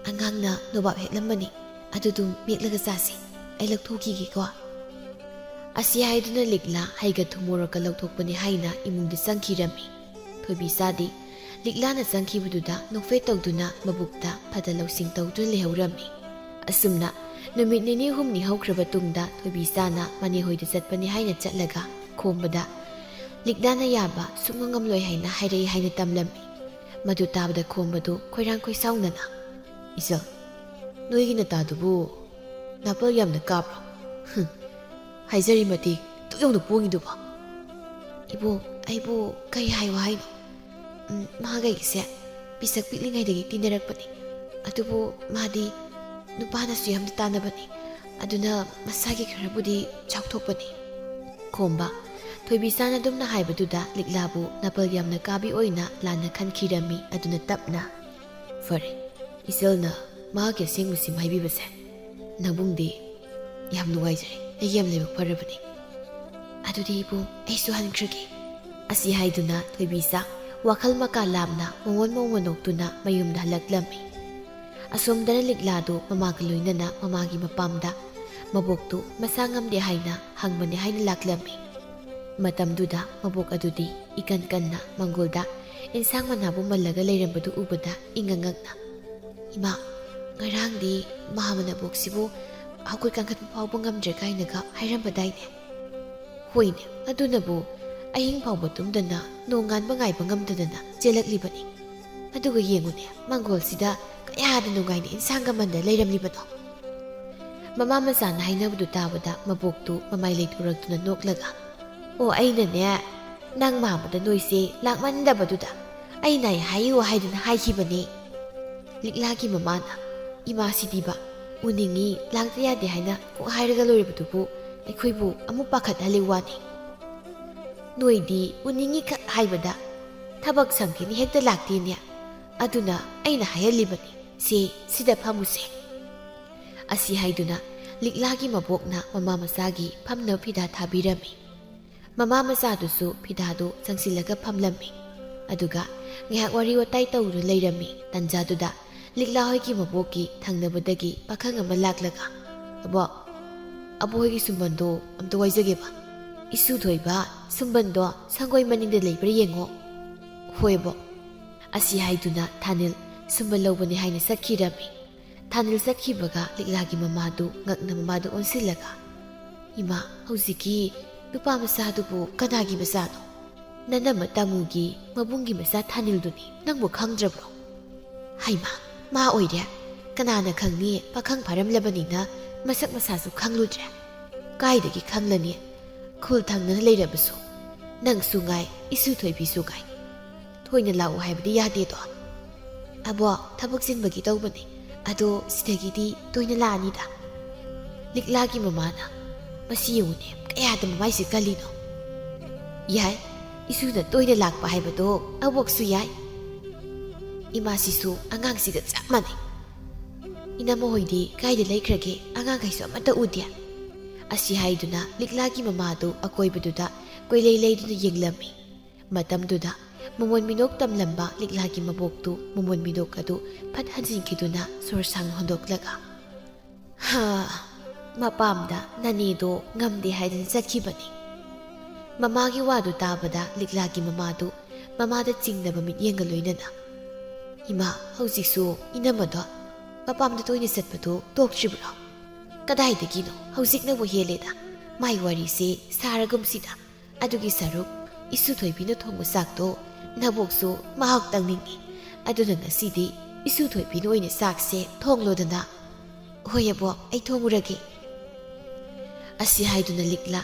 ꯑꯉꯥꯡꯅ ꯅꯣꯕꯥꯞ ꯍꯦꯛꯂꯝꯕꯅꯤ, ꯑꯗꯨꯗꯨꯝ ꯃꯦꯠꯂꯒ ꯆꯥꯁꯤ꯫ ꯑꯩ ꯂꯧꯊꯣꯛꯈꯤꯒꯦꯀꯣ꯫" ꯑꯁꯤ ꯍꯥꯏꯗꯨꯅ ꯂꯤꯛꯂꯥ ꯍꯩꯒ ꯊꯨꯝ ꯃꯣꯔꯣꯛꯀ ꯂꯧꯊꯣꯛꯄꯅꯤ ꯍꯥꯏꯅ ꯏꯃꯨꯡꯗ ꯆꯪꯈꯤꯔꯝꯃꯤ꯫ ꯊꯣꯏꯕꯤꯆꯥꯗꯤ ꯂꯤꯛꯂꯥꯅ ꯆꯪꯈꯤꯕꯗꯨꯗ ꯅꯣꯛꯐꯦꯠ ꯇꯧꯗꯨꯅ ꯃꯕꯨꯛꯇ ꯐꯗ ꯂꯧꯁꯤꯡ ꯇꯧꯗꯨꯅ ꯂꯩꯍꯧꯔꯝꯃꯤ꯫ ꯑꯁꯨꯝꯅ ꯅꯨꯃꯤꯠ ꯅꯤꯅꯤ ꯍꯨꯝꯅꯤ ꯍꯧꯈ꯭ꯔꯕ ꯇꯨꯡꯗ ꯊꯣꯏꯕꯤꯆꯥꯅ ꯃꯅꯦ ꯍꯣꯏꯗ ꯆꯠꯄꯅꯤ ꯍꯥꯏꯅ ꯆꯠꯂꯒ ꯈꯣꯝꯕꯗ ꯂꯤꯛꯂꯥꯅ ꯌꯥꯕ ꯁꯨꯡꯉꯝ ꯉꯝꯂꯣꯏ ꯍꯥꯏꯅ ꯍꯥꯏꯔꯛꯏ ꯍꯥꯏꯅ ꯇꯝꯂꯝꯃꯤ꯫ ꯃꯗꯨ ꯇꯥꯕꯗ ꯈꯣꯝꯕꯗꯨ ꯈꯣꯏꯔꯥꯡ ꯈꯣꯏꯁꯥꯎꯅꯅ, "ꯏꯆꯜ, ꯅꯣꯏꯒꯤ ꯅꯇꯥꯗꯨꯕꯨ ꯅꯥꯄꯜ ꯌꯥꯝꯅ ꯀꯥꯕ꯭ꯔꯣ? ꯍꯨꯝ, ꯍꯥꯏꯖꯔꯤ ꯃꯇꯤꯛ ꯗꯨꯛ ꯌꯧꯅ ꯄꯣꯡꯉꯤꯗꯨꯕꯣ?" "ꯏꯕꯣꯛ, ꯑꯩꯕꯨ ꯀꯔꯤ ꯍꯥꯏꯌꯨ ꯍꯥꯏꯅꯣ? ꯎꯝ, ꯃꯍꯥꯛ ꯑꯩꯒꯤꯁꯦ ꯄꯤꯁꯛ ꯄꯤꯛꯂꯤꯉꯩꯗꯒꯤ ꯇꯤꯟꯅꯔꯛꯄꯅꯤ꯫ ꯑꯗꯨꯕꯨ ꯃꯥꯗꯤ ꯅꯨꯄꯥꯅꯁꯨ ꯌꯥꯝꯅ ꯇꯥꯟꯅꯕꯅꯤ꯫ ꯑꯗꯨꯅ ꯃꯁꯥꯒꯤ ꯈꯔꯕꯨꯗꯤ ꯆꯥꯎꯊꯣꯛꯄꯅꯤ꯫ ꯈꯣꯝꯕ, ꯊꯣꯏꯕꯤꯆꯥꯅ ꯑꯗꯨꯝꯅ ꯍꯥꯏꯕꯗꯨꯗ ꯂꯤꯛꯂꯥꯕꯨ ꯅꯥꯄꯜ ꯌꯥꯝꯅ ꯀꯥꯕꯤ ꯑꯣꯏꯅ ꯂꯥꯟꯅ ꯈꯟꯈꯤꯔꯝꯃꯤ꯫ ꯑꯗꯨꯅ ꯇꯞꯅ, "ꯐꯔꯦ, ꯏꯆꯜꯅ ꯃꯍꯥꯛꯀꯤ ꯑꯁꯦꯡꯕ ꯁꯤꯝ ꯍꯥꯏꯕꯤꯕꯁꯦ ꯅꯕꯨꯡꯗꯤ ꯌꯥꯝ ꯅꯨꯡꯉꯥꯏꯖꯔꯦ꯫ ꯑꯩ ꯌꯥꯝ ꯂꯥꯏꯕꯛ ꯐꯔꯕꯅꯤ꯫ ꯑꯗꯨꯗꯤ ꯏꯕꯨꯡ, ꯑꯩꯁꯨ ꯍꯟꯈ꯭ꯔꯒꯦ꯫" ꯑꯁꯤ ꯍꯥꯏꯗꯨꯅ ꯊꯣꯏꯕꯤꯆꯥ ꯋꯥꯈꯜ ꯃꯀꯥ ꯂꯥꯝꯅ ꯃꯉꯣꯟ ꯃꯑꯣꯡ ꯃꯅꯣꯛꯇꯨꯅ ꯃꯌꯨꯝꯗ ꯍꯜꯂꯛꯂꯝꯃꯤ꯫ ꯑꯁꯣꯝꯗꯅ ꯂꯤꯛꯂꯥꯗꯨ ꯃꯃꯥꯒ ꯂꯣꯏꯅꯅ ꯃꯃꯥꯒꯤ ꯃꯄꯥꯝꯗ ꯃꯕꯣꯛꯇꯨ ꯃꯁꯥ ꯉꯝꯗꯦ ꯍꯥꯏꯅ ꯍꯪꯕꯅꯦ ꯍꯥꯏꯅ ꯂꯥꯛꯂꯝꯃꯤ꯫ ꯃꯇꯝꯗꯨꯗ ꯃꯕꯣꯛ ꯑꯗꯨꯗꯤ ꯏꯀꯟ ꯀꯟꯅ ꯃꯪꯒꯣꯜꯗ ꯏꯟꯁꯥꯡ ꯃꯅꯥꯕꯨ ꯃꯜꯂꯒ ꯂꯩꯔꯝꯕꯗꯨ ꯎꯕꯗ ꯏꯉꯛ ꯉꯛꯅ, "ꯏꯃꯥ, ꯉꯔꯥꯡꯗꯤ ꯃꯥꯃ ꯅꯕꯣꯛꯁꯤꯕꯨ ꯍꯧꯒꯠ ꯀꯥꯡꯈꯠꯄ ꯐꯥꯎꯕ ꯉꯝꯗ꯭ꯔꯦ ꯀꯥꯏꯅꯒ ꯍꯥꯏꯔꯝꯕꯗꯥꯏꯅꯦ?" "ꯍꯣꯏꯅꯦ, ꯑꯗꯨꯅꯕꯨ ꯑꯍꯤꯡ ꯐꯥꯎꯕ ꯇꯨꯝꯗꯅ ꯅꯣꯡꯉꯥꯟꯕ ꯉꯥꯏꯕ ꯉꯝꯗꯗꯅ ꯆꯦꯜꯂꯛꯂꯤꯕꯅꯤ꯫ ꯑꯗꯨꯒ ꯌꯦꯡꯉꯨꯅꯦ, ꯃꯪꯒꯣꯜꯁꯤꯗ ꯀꯌꯥꯗ ꯅꯨꯡꯉꯥꯏꯅ ꯏꯟꯁꯥꯡꯒ ꯃꯟꯗ ꯂꯩꯔꯝꯂꯤꯕꯅꯣ?" ꯃꯃꯥ ꯃꯆꯥꯅ ꯍꯥꯏꯅꯕꯗꯨ ꯇꯥꯕꯗ ꯃꯕꯣꯛꯇꯨ ꯃꯃꯥꯏ ꯂꯩꯊꯣꯔꯛꯇꯨꯅ ꯅꯣꯛꯂꯒ, "ꯑꯣ, ꯑꯩꯅꯅꯦ, ꯅꯪ ꯃꯥꯃꯗ ꯅꯣꯏꯁꯦ ꯂꯥꯛꯃꯟꯗꯕꯗꯨꯗ ꯑꯩꯅ ꯑꯩ ꯍꯥꯏꯌꯨ ꯍꯥꯏꯗꯨꯅ ꯍꯥꯏꯈꯤꯕꯅꯦ꯫" ꯂꯤꯛꯂꯥꯒꯤ ꯃꯃꯥꯅ, "ꯏꯃꯥꯁꯤꯗꯤꯕ, ꯎꯅꯤꯡꯉꯤ, ꯂꯥꯛꯇ ꯌꯥꯗꯦ ꯍꯥꯏꯅ ꯀꯣꯛ ꯍꯥꯏꯔꯒ ꯂꯣꯏꯔꯕꯗꯨꯕꯨ ꯑꯩꯈꯣꯏꯕꯨ ꯑꯃꯨꯛ ꯄꯥꯈꯠꯍꯜꯂꯤ ꯋꯥꯅꯤ꯫ ꯅꯣꯏꯗꯤ ꯎꯅꯤꯡꯉꯤ ꯈꯛ ꯍꯥꯏꯕꯗ ꯊꯕꯛ ꯁꯪꯒꯦꯅ ꯍꯦꯛꯇ ꯂꯥꯛꯇꯦꯅꯦ꯫ ꯑꯗꯨꯅ ꯑꯩꯅ ꯍꯥꯏꯍꯜꯂꯤꯕꯅꯤ, ꯁꯦ, ꯁꯤꯗ ꯐꯝꯃꯨꯁꯦ꯫" ꯑꯁꯤ ꯍꯥꯏꯗꯨꯅ ꯂꯤꯛꯂꯥꯒꯤ ꯃꯕꯣꯛꯅ ꯃꯃꯥ ꯃꯆꯥꯒꯤ ꯐꯝꯅꯕ ꯐꯤꯗꯥ ꯊꯥꯕꯤꯔꯝꯃꯤ꯫ ꯃꯃꯥ ꯃꯆꯥꯗꯨꯁꯨ ꯐꯤꯗꯥꯗꯨ ꯆꯪꯁꯤꯜꯂꯒ ꯐꯝꯂꯝꯃꯤ꯫ ꯑꯗꯨꯒ ꯉꯥꯏꯍꯥꯛ ꯋꯥꯔꯤ ꯋꯥꯇꯥꯏ ꯇꯧꯗꯨꯅ ꯂꯩꯔꯝꯃꯤ꯫ ꯇꯟꯖꯥꯗꯨꯗ ꯂꯤꯛꯂꯥ ꯍꯣꯏꯒꯤ ꯃꯕꯣꯛꯀꯤ ꯊꯪꯅꯕꯗꯒꯤ ꯄꯥꯈꯪ ꯑꯃ ꯂꯥꯛꯂꯒ, "ꯑꯕꯣꯛ, ꯑꯕꯣꯛ ꯍꯣꯏꯒꯤ ꯁꯨꯝꯕꯟꯗꯣ ꯑꯝꯇ ꯋꯥꯏꯖꯒꯦꯕ꯫ ꯏꯁꯨ ꯊꯣꯏꯕ, ꯁꯨꯝꯕꯟꯗꯣ ꯁꯪꯒꯣꯏ ꯃꯅꯤꯡꯗ ꯂꯩꯕ꯭ꯔꯥ ꯌꯦꯡꯉꯣ꯫" "ꯍꯣꯏ, ꯑꯕꯣꯛ꯫" ꯑꯁꯤ ꯍꯥꯏꯗꯨꯅ ꯊꯥꯅꯤꯜ ꯁꯨꯝꯕꯟ ꯂꯧꯕꯅꯤ ꯍꯥꯏꯅ ꯆꯠꯈꯤꯔꯝꯃꯤ꯫ ꯊꯥꯅꯤꯜ ꯆꯠꯈꯤꯕꯒ ꯂꯤꯛꯂꯥꯒꯤ ꯃꯃꯥꯗꯨ ꯉꯛꯅ ꯃꯃꯥꯗꯨ ꯑꯣꯟꯁꯤꯜꯂꯒ, "ꯏꯃꯥ, ꯍꯧꯖꯤꯛꯀꯤ ꯅꯨꯄꯥ ꯃꯆꯥꯗꯨꯕꯨ ꯀꯅꯥꯒꯤ ꯃꯆꯥꯅꯣ? ꯅꯅꯝꯃ ꯇꯥꯃꯨꯒꯤ ꯃꯕꯨꯡꯒꯤ ꯃꯆꯥ ꯊꯥꯅꯤꯜꯗꯨꯅꯤ, ꯅꯪꯕꯨ ꯈꯪꯗ꯭ꯔꯕ꯭ꯔꯣ?" "ꯍꯩꯃꯥ, ꯃꯥ ꯑꯣꯏꯔꯦ꯫ ꯀꯅꯥꯅ ꯈꯪꯅꯤ, ꯄꯥꯈꯪ ꯐꯥꯔꯝꯂꯕꯅꯤꯅ ꯃꯁꯛ ꯃꯁꯥꯁꯨ ꯈꯪꯂꯨꯗ꯭ꯔꯦ꯫ ꯀꯥꯏꯗꯒꯤ ꯈꯪꯂꯅꯤ? ꯈꯨꯜ ꯊꯪꯅꯅ ꯂꯩꯔꯕꯁꯨ꯫ ꯅꯪꯁꯨ ꯉꯥꯏ, ꯏꯁꯨ ꯊꯣꯏꯕꯤꯁꯨ ꯉꯥꯏ꯫ ꯊꯣꯏꯅ ꯂꯥꯛꯎ ꯍꯥꯏꯕꯗꯤ ꯌꯥꯗꯦꯗꯣ꯫" "ꯑꯕꯣꯛ, ꯊꯕꯛ ꯆꯤꯟꯕꯒꯤ ꯇꯧꯕꯅꯦ꯫ ꯑꯗꯣ ꯁꯤꯗꯒꯤꯗꯤ ꯇꯣꯏꯅ ꯂꯥꯛꯑꯅꯤꯗ꯫" ꯂꯤꯛꯂꯥꯒꯤ ꯃꯃꯥꯅ, "ꯃꯁꯤ ꯌꯦꯡꯉꯨꯅꯦ, ꯀꯌꯥꯗ ꯃꯃꯥꯏꯁꯦ ꯀꯜꯂꯤꯅꯣ꯫" "ꯌꯥꯏ, ꯏꯁꯨꯅ ꯇꯣꯏꯅ ꯂꯥꯛꯄ ꯍꯥꯏꯕꯗꯣ ꯑꯕꯣꯛꯁꯨ ꯌꯥꯏ꯫" ꯏꯃꯥꯁꯤꯁꯨ ꯑꯉꯥꯡꯁꯤꯒ ꯆꯞ ꯃꯥꯟꯅꯩ꯫ "ꯏꯅꯝꯃ ꯍꯣꯏꯗꯤ ꯀꯥꯏꯗ ꯂꯩꯈ꯭ꯔꯒꯦ? ꯑꯉꯥꯡꯈꯩꯁꯨ ꯑꯃꯠꯇ ꯎꯗꯦ꯫" ꯑꯁꯤ ꯍꯥꯏꯗꯨꯅ ꯂꯤꯛꯂꯥꯒꯤ ꯃꯃꯥꯗꯨ ꯑꯀꯣꯏꯕꯗꯨꯗ ꯀꯣꯏꯂꯩ ꯂꯩꯗꯨꯅ ꯌꯦꯡꯂꯝꯃꯤ꯫ ꯃꯇꯝꯗꯨꯗ ꯃꯃꯣꯟ ꯃꯤꯅꯣꯛ ꯇꯝꯂꯝꯕ ꯂꯤꯛꯂꯥꯒꯤ ꯃꯕꯣꯛꯇꯨ ꯃꯃꯣꯟ ꯃꯤꯅꯣꯛ ꯑꯗꯨ ꯐꯠ ꯍꯟꯖꯤꯟꯈꯤꯗꯨꯅ ꯁꯣꯔ ꯁꯥꯡꯅ ꯍꯣꯟꯗꯣꯛꯂꯒ, "ꯍꯥ, ꯃꯄꯥꯝꯗ ꯅꯅꯦꯗꯣ ꯉꯝꯗꯦ ꯍꯥꯏꯗꯅ ꯆꯠꯈꯤꯕꯅꯤ꯫" ꯃꯃꯥꯒꯤ ꯋꯥꯗꯨ ꯇꯥꯕꯗ ꯂꯤꯛꯂꯥꯒꯤ ꯃꯃꯥꯗꯨ ꯃꯃꯥꯗ ꯆꯤꯡꯅꯕ ꯃꯤꯠꯌꯦꯡꯒ ꯂꯣꯏꯅꯅ, "ꯏꯃꯥ, ꯍꯧꯖꯤꯛꯁꯨ ꯏꯅꯝꯃꯗꯣ ꯃꯄꯥꯝꯗ ꯇꯣꯏꯅ ꯆꯠꯄꯗꯣ ꯇꯣꯛꯇ꯭ꯔꯤꯕ꯭ꯔꯣ? ꯀꯗꯥꯏꯗꯒꯤꯅꯣ, ꯍꯧꯖꯤꯛꯅꯕꯨ ꯍꯦꯜꯂꯦꯗ꯫ ꯃꯥꯏ ꯋꯥꯔꯤꯁꯦ ꯁꯥꯔꯒꯨꯝꯁꯤꯗ꯫ ꯑꯗꯨꯒꯤ ꯁꯔꯨꯛ, ꯏꯁꯨ ꯊꯣꯏꯕꯤꯅ ꯊꯣꯡꯕ ꯆꯥꯛꯇꯣ ꯅꯕꯣꯛꯁꯨ ꯃꯍꯥꯎ ꯇꯪꯅꯤꯡꯉꯤ꯫ ꯑꯗꯨꯅ ꯉꯁꯤꯗꯤ ꯏꯁꯨ ꯊꯣꯏꯕꯤꯅ ꯑꯣꯏꯅ ꯆꯥꯛꯁꯦ ꯊꯣꯡꯂꯣꯗꯅ꯫" "ꯍꯣꯏ ꯑꯕꯣꯛ, ꯑꯩ ꯊꯣꯡꯉꯨꯔꯒꯦ꯫" ꯑꯁꯤ ꯍꯥꯏꯗꯨꯅ ꯂꯤꯛꯂꯥ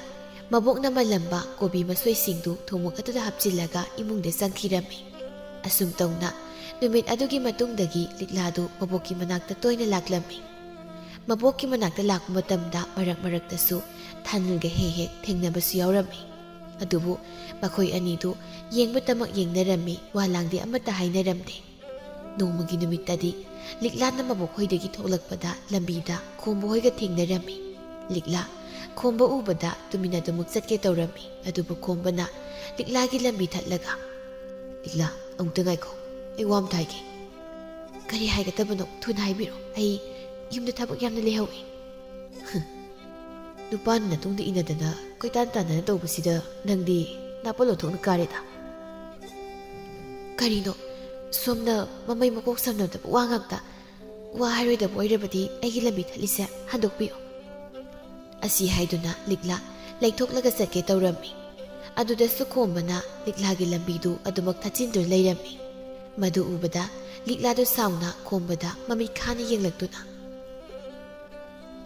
ꯃꯕꯣꯛꯅ ꯃꯜꯂꯝꯕ ꯀꯣꯕꯤ ꯃꯁꯣꯏꯁꯤꯡꯗꯨ ꯊꯨꯝꯃꯣꯛ ꯑꯗꯨꯗ ꯍꯥꯞꯆꯤꯜꯂꯒ ꯏꯃꯨꯡꯗ ꯆꯪꯈꯤꯔꯝꯃꯤ꯫ ꯑꯁꯨꯝ ꯇꯧꯅ ꯅꯨꯃꯤꯠ ꯑꯗꯨꯒꯤ ꯃꯇꯨꯡꯗꯒꯤ ꯂꯤꯛꯂꯥꯗꯨ ꯃꯕꯣꯛꯀꯤ ꯃꯅꯥꯛꯇ ꯇꯣꯏꯅ ꯂꯥꯛꯂꯝꯃꯤ꯫ ꯃꯕꯣꯛꯀꯤ ꯃꯅꯥꯛꯇ ꯂꯥꯛꯄ ꯃꯇꯝꯗ ꯃꯔꯛ ꯃꯔꯛꯇꯁꯨ ꯊꯥꯅꯤꯜꯒ ꯍꯦꯛ ꯍꯦꯛ ꯊꯦꯡꯅꯕꯁꯨ ꯌꯥꯎꯔꯝꯃꯤ꯫ ꯑꯗꯨꯕꯨ ꯃꯈꯣꯏ ꯑꯅꯤꯗꯨ ꯌꯦꯡꯕꯇꯃꯛ ꯌꯦꯡꯅꯔꯝꯃꯤ, ꯋꯥ ꯂꯥꯡꯗꯤ ꯑꯃꯠꯇ ꯍꯥꯏꯅꯔꯝꯗꯦ꯫ ꯅꯣꯡꯃꯒꯤ ꯅꯨꯃꯤꯠꯇꯗꯤ ꯂꯤꯛꯂꯥꯅ ꯃꯕꯣꯛ ꯍꯣꯏꯗꯒꯤ ꯊꯣꯛꯂꯛꯄꯗ ꯂꯝꯕꯤꯗ ꯈꯣꯝꯕ ꯍꯣꯏꯒ ꯊꯦꯡꯅꯔꯝꯃꯤ꯫ ꯂꯤꯛꯂꯥ ꯈꯣꯝꯕ ꯎꯕꯗ ꯇꯨꯃꯤꯟꯅꯗꯨꯃꯛ ꯆꯠꯀꯦ ꯇꯧꯔꯝꯃꯤ꯫ ꯑꯗꯨꯕꯨ ꯈꯣꯝꯕꯅ ꯂꯤꯛꯂꯥꯒꯤ ꯂꯝꯕꯤ ꯊꯠꯂꯒ, "ꯂꯤꯛꯂꯥ, ꯑꯃꯨꯛꯇ ꯉꯥꯏꯈꯣ, ꯑꯩ ꯋꯥ ꯑꯝꯇ ꯍꯥꯏꯒꯦ꯫" "ꯀꯔꯤ ꯍꯥꯏꯒꯗꯕꯅꯣ? ꯊꯨꯅ ꯍꯥꯏꯕꯤꯔꯣ꯫ ꯑꯩ ꯌꯨꯝꯗ ꯊꯕꯛ ꯌꯥꯝꯅ ꯂꯩꯍꯧꯏ꯫" "ꯅꯨꯄꯥꯅ ꯅꯇꯨꯡꯗ ꯏꯟꯅꯗꯅ ꯀꯣꯏꯇꯥꯟ ꯇꯥꯟꯗꯅ ꯇꯧꯕꯁꯤꯗ ꯅꯪꯗꯤ ꯅꯥꯄꯜ ꯂꯧꯊꯣꯛꯅ ꯀꯥꯔꯦꯗ꯫" "ꯀꯔꯤꯅꯣ? ꯁꯣꯝꯅ ꯃꯃꯩ ꯃꯀꯣꯛ ꯁꯝꯅꯗꯕ ꯋꯥ ꯉꯥꯛꯇ꯫ ꯋꯥ ꯍꯥꯏꯔꯣꯏꯗꯕ ꯑꯣꯏꯔꯕꯗꯤ ꯑꯩꯒꯤ ꯂꯝꯕꯤ ꯊꯠꯂꯤꯁꯦ ꯍꯟꯗꯣꯛꯄꯤꯌꯨ꯫" ꯑꯁꯤ ꯍꯥꯏꯗꯨꯅ ꯂꯤꯛꯂꯥ ꯂꯩꯊꯣꯛꯂꯒ ꯆꯠꯀꯦ ꯇꯧꯔꯝꯃꯤ꯫ ꯑꯗꯨꯗꯁꯨ ꯈꯣꯝꯕꯅ ꯂꯤꯛꯂꯥꯒꯤ ꯂꯝꯕꯤꯗꯨ ꯑꯗꯨꯃꯛ ꯊꯠꯆꯤꯟꯗꯨꯅ ꯂꯩꯔꯝꯃꯤ꯫ ꯃꯗꯨ ꯎꯕꯗ ꯂꯤꯛꯂꯥꯗꯨ ꯁꯥꯎꯅ ꯈꯣꯝꯕꯗ ꯃꯃꯤꯠ ꯈꯥꯅ ꯌꯦꯡꯂꯛꯇꯨꯅ,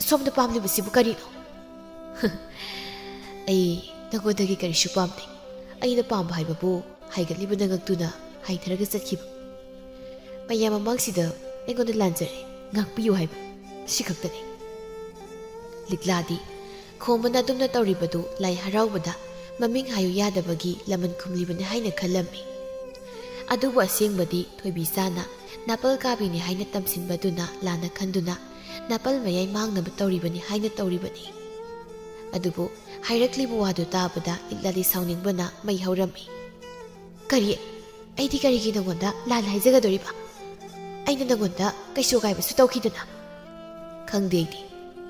"ꯁꯣꯝꯗ ꯄꯥꯝꯂꯤꯕꯁꯤꯕꯨ ꯀꯔꯤꯅꯣ?" "ꯑꯩ ꯅꯉꯣꯟꯗꯒꯤ ꯀꯔꯤꯁꯨ ꯄꯥꯝꯗꯦ꯫ ꯑꯩꯅ ꯄꯥꯝꯕ ꯍꯥꯏꯕꯕꯨ ꯍꯥꯏꯒꯠꯂꯤꯕ ꯅꯉꯛꯇꯨꯅ ꯍꯥꯏꯊꯔꯒ ꯆꯠꯈꯤꯕ꯫" ꯃꯌꯥꯝ ꯃꯃꯥꯡꯁꯤꯗ ꯑꯩꯉꯣꯟꯗ ꯂꯥꯟꯖꯔꯦ, ꯉꯥꯛꯄꯤꯌꯨ ꯍꯥꯏꯕ ꯁꯤ ꯈꯛꯇꯅꯤ꯫ ꯂꯤꯛꯂꯥꯗꯤ ꯈꯣꯝꯕꯅ ꯑꯗꯨꯝꯅ ꯇꯧꯔꯤꯕꯗꯨ ꯂꯥꯏ ꯍꯔꯥꯎꯕꯗ ꯃꯃꯤꯡ ꯍꯥꯏꯌꯨ ꯌꯥꯗꯕꯒꯤ ꯂꯃꯟ ꯈꯨꯝꯂꯤꯕꯅꯤ ꯍꯥꯏꯅ ꯈꯜꯂꯝꯃꯤ꯫ ꯑꯗꯨꯕꯨ ꯑꯁꯦꯡꯕꯗꯤ ꯊꯣꯏꯕꯤꯆꯥꯅ ꯅꯥꯄꯜ ꯀꯥꯕꯤꯅꯤ ꯍꯥꯏꯅ ꯇꯝꯁꯤꯟꯕꯗꯨꯅ ꯂꯥꯟꯅ ꯈꯟꯗꯨꯅ ꯅꯥꯄꯜ ꯃꯌꯥꯏ ꯃꯥꯡꯅꯕ ꯇꯧꯔꯤꯕꯅꯤ ꯍꯥꯏꯅ ꯇꯧꯔꯤꯕꯅꯤ꯫ ꯑꯗꯨꯕꯨ ꯍꯥꯏꯔꯛꯂꯤꯕ ꯋꯥꯗꯨ ꯇꯥꯕꯗ ꯂꯤꯛꯂꯥꯗꯤ ꯁꯥꯎꯅꯤꯡꯕꯅ ꯃꯩ ꯍꯧꯔꯝꯃꯤ꯫ "ꯀꯔꯤ? ꯑꯩꯗꯤ ꯀꯔꯤꯒꯤ ꯅꯉꯣꯟꯗ ꯂꯥꯜꯂꯦ ꯍꯥꯏꯖꯒꯗꯧꯔꯤꯕ? ꯑꯩꯅ ꯅꯉꯣꯟꯗ ꯀꯩꯁꯨ ꯑꯀꯥꯏꯕꯁꯨ ꯇꯧꯈꯤꯗꯅ?" "ꯈꯪꯗꯦ ꯑꯩꯗꯤ꯫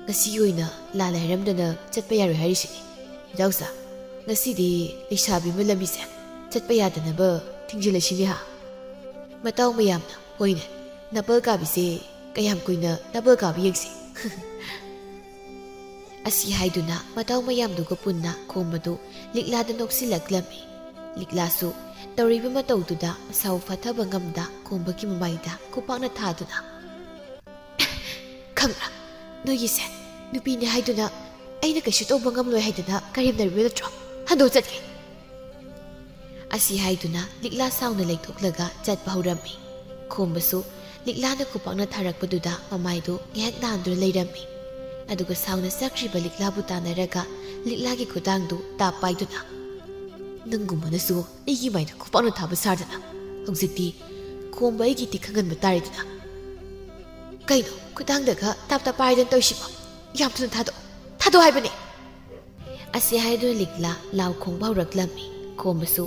ꯉꯁꯤꯒꯤ ꯑꯣꯏꯅ ꯂꯥꯜꯂꯦ ꯍꯥꯏꯔꯝꯗꯅ ꯆꯠꯄ ꯌꯥꯔꯣꯏ ꯍꯥꯏꯔꯤꯁꯤꯅꯤ꯫ ꯏꯅꯥꯎꯆꯥ, ꯉꯁꯤꯗꯤ ꯂꯩꯁꯥꯕꯤ ꯑꯃ ꯂꯝꯕꯤꯁꯦ ꯆꯠꯄ ꯌꯥꯗꯅꯕ ꯊꯤꯡꯖꯤꯜꯂꯁꯤꯅꯦ ꯍꯥ?" ꯃꯇꯥꯎ ꯃꯌꯥꯝꯅ, "ꯍꯣꯏꯅꯦ, ꯅꯥꯄꯜ ꯀꯥꯕꯤꯁꯦ ꯀꯌꯥꯝ ꯀꯨꯏꯅ ꯅꯥꯄꯜ ꯀꯥꯕ ꯌꯦꯡꯁꯤ?" ꯑꯁꯤ ꯍꯥꯏꯗꯨꯅ ꯃꯇꯥꯎ ꯃꯌꯥꯝꯗꯨꯒ ꯄꯨꯟꯅ ꯈꯣꯝꯕꯗꯨ ꯂꯤꯛꯂꯥꯗ ꯅꯣꯛꯁꯤꯜꯂꯛꯂꯝꯃꯤ꯫ ꯂꯤꯛꯂꯥꯁꯨ ꯇꯧꯔꯤꯕ ꯃꯇꯧꯗꯨꯗ ꯃꯁꯥꯎ ꯐꯥꯊꯕ ꯉꯝꯗ ꯈꯣꯝꯕꯒꯤ ꯃꯃꯥꯏꯗ ꯈꯨꯄꯥꯛꯅ ꯊꯥꯗꯨꯅ, "ꯈꯪꯕ꯭ꯔꯥ, ꯅꯣꯏꯒꯤꯁꯦ ꯅꯨꯄꯤꯅꯦ ꯍꯥꯏꯗꯨꯅ ꯑꯩꯅ ꯀꯩꯁꯨ ꯇꯧꯕ ꯉꯝꯂꯣꯏ ꯍꯥꯏꯗꯅ ꯀꯔꯦꯝꯅꯔꯤꯕ ꯅꯠꯇ꯭ꯔꯣ? ꯍꯟꯗꯣꯛ ꯆꯠꯀꯦ!" ꯑꯁꯤ ꯍꯥꯏꯗꯨꯅ ꯂꯤꯛꯂꯥ ꯁꯥꯎꯅ ꯂꯩꯊꯣꯛꯂꯒ ꯆꯠꯄ ꯍꯧꯔꯝꯃꯤ꯫ ꯈꯣꯝꯕꯁꯨ ꯂꯤꯛꯂꯥꯅ ꯈꯨꯄꯥꯛꯅ ꯊꯥꯔꯛꯄꯗꯨꯗ ꯃꯃꯥꯏꯗꯨ ꯉꯥꯏꯍꯥꯛ ꯅꯥꯟꯗꯨꯅ ꯂꯩꯔꯝꯃꯤ꯫ ꯑꯗꯨꯒ ꯁꯥꯎꯅ ꯆꯠꯈ꯭ꯔꯤꯕ ꯂꯤꯛꯂꯥꯕꯨ ꯇꯥꯟꯅꯔꯒ ꯂꯤꯛꯂꯥꯒꯤ ꯈꯨꯗꯥꯡꯗꯨ ꯇꯥꯞ ꯄꯥꯏꯗꯨꯅ, "ꯅꯪꯒꯨꯝꯕꯅꯁꯨ ꯑꯩꯒꯤ ꯃꯥꯏꯗ ꯈꯨꯄꯥꯛꯅ ꯊꯥꯕ ꯁꯥꯗꯅ ꯍꯧꯖꯤꯛꯇꯤ ꯈꯣꯝꯕ ꯑꯩꯒꯤ ꯇꯤꯛ ꯈꯪꯍꯟꯕ ꯇꯥꯔꯦꯗꯅ꯫ ꯀꯩꯅꯣ ꯈꯨꯗꯥꯡꯗꯒ ꯇꯥꯞ ꯇꯥꯞ ꯄꯥꯏꯗꯅ ꯇꯧꯔꯤꯁꯤꯕꯣ? ꯌꯥꯝ ꯊꯨꯅ ꯊꯥꯗꯣꯛꯑꯣ, ꯊꯥꯗꯣꯛꯑꯣ ꯍꯥꯏꯕꯅꯦ!" ꯑꯁꯤ ꯍꯥꯏꯗꯨꯅ ꯂꯤꯛꯂꯥ ꯂꯥꯎ ꯈꯣꯡꯕ ꯍꯧꯔꯛꯂꯝꯃꯤ꯫ ꯈꯣꯝꯕꯁꯨ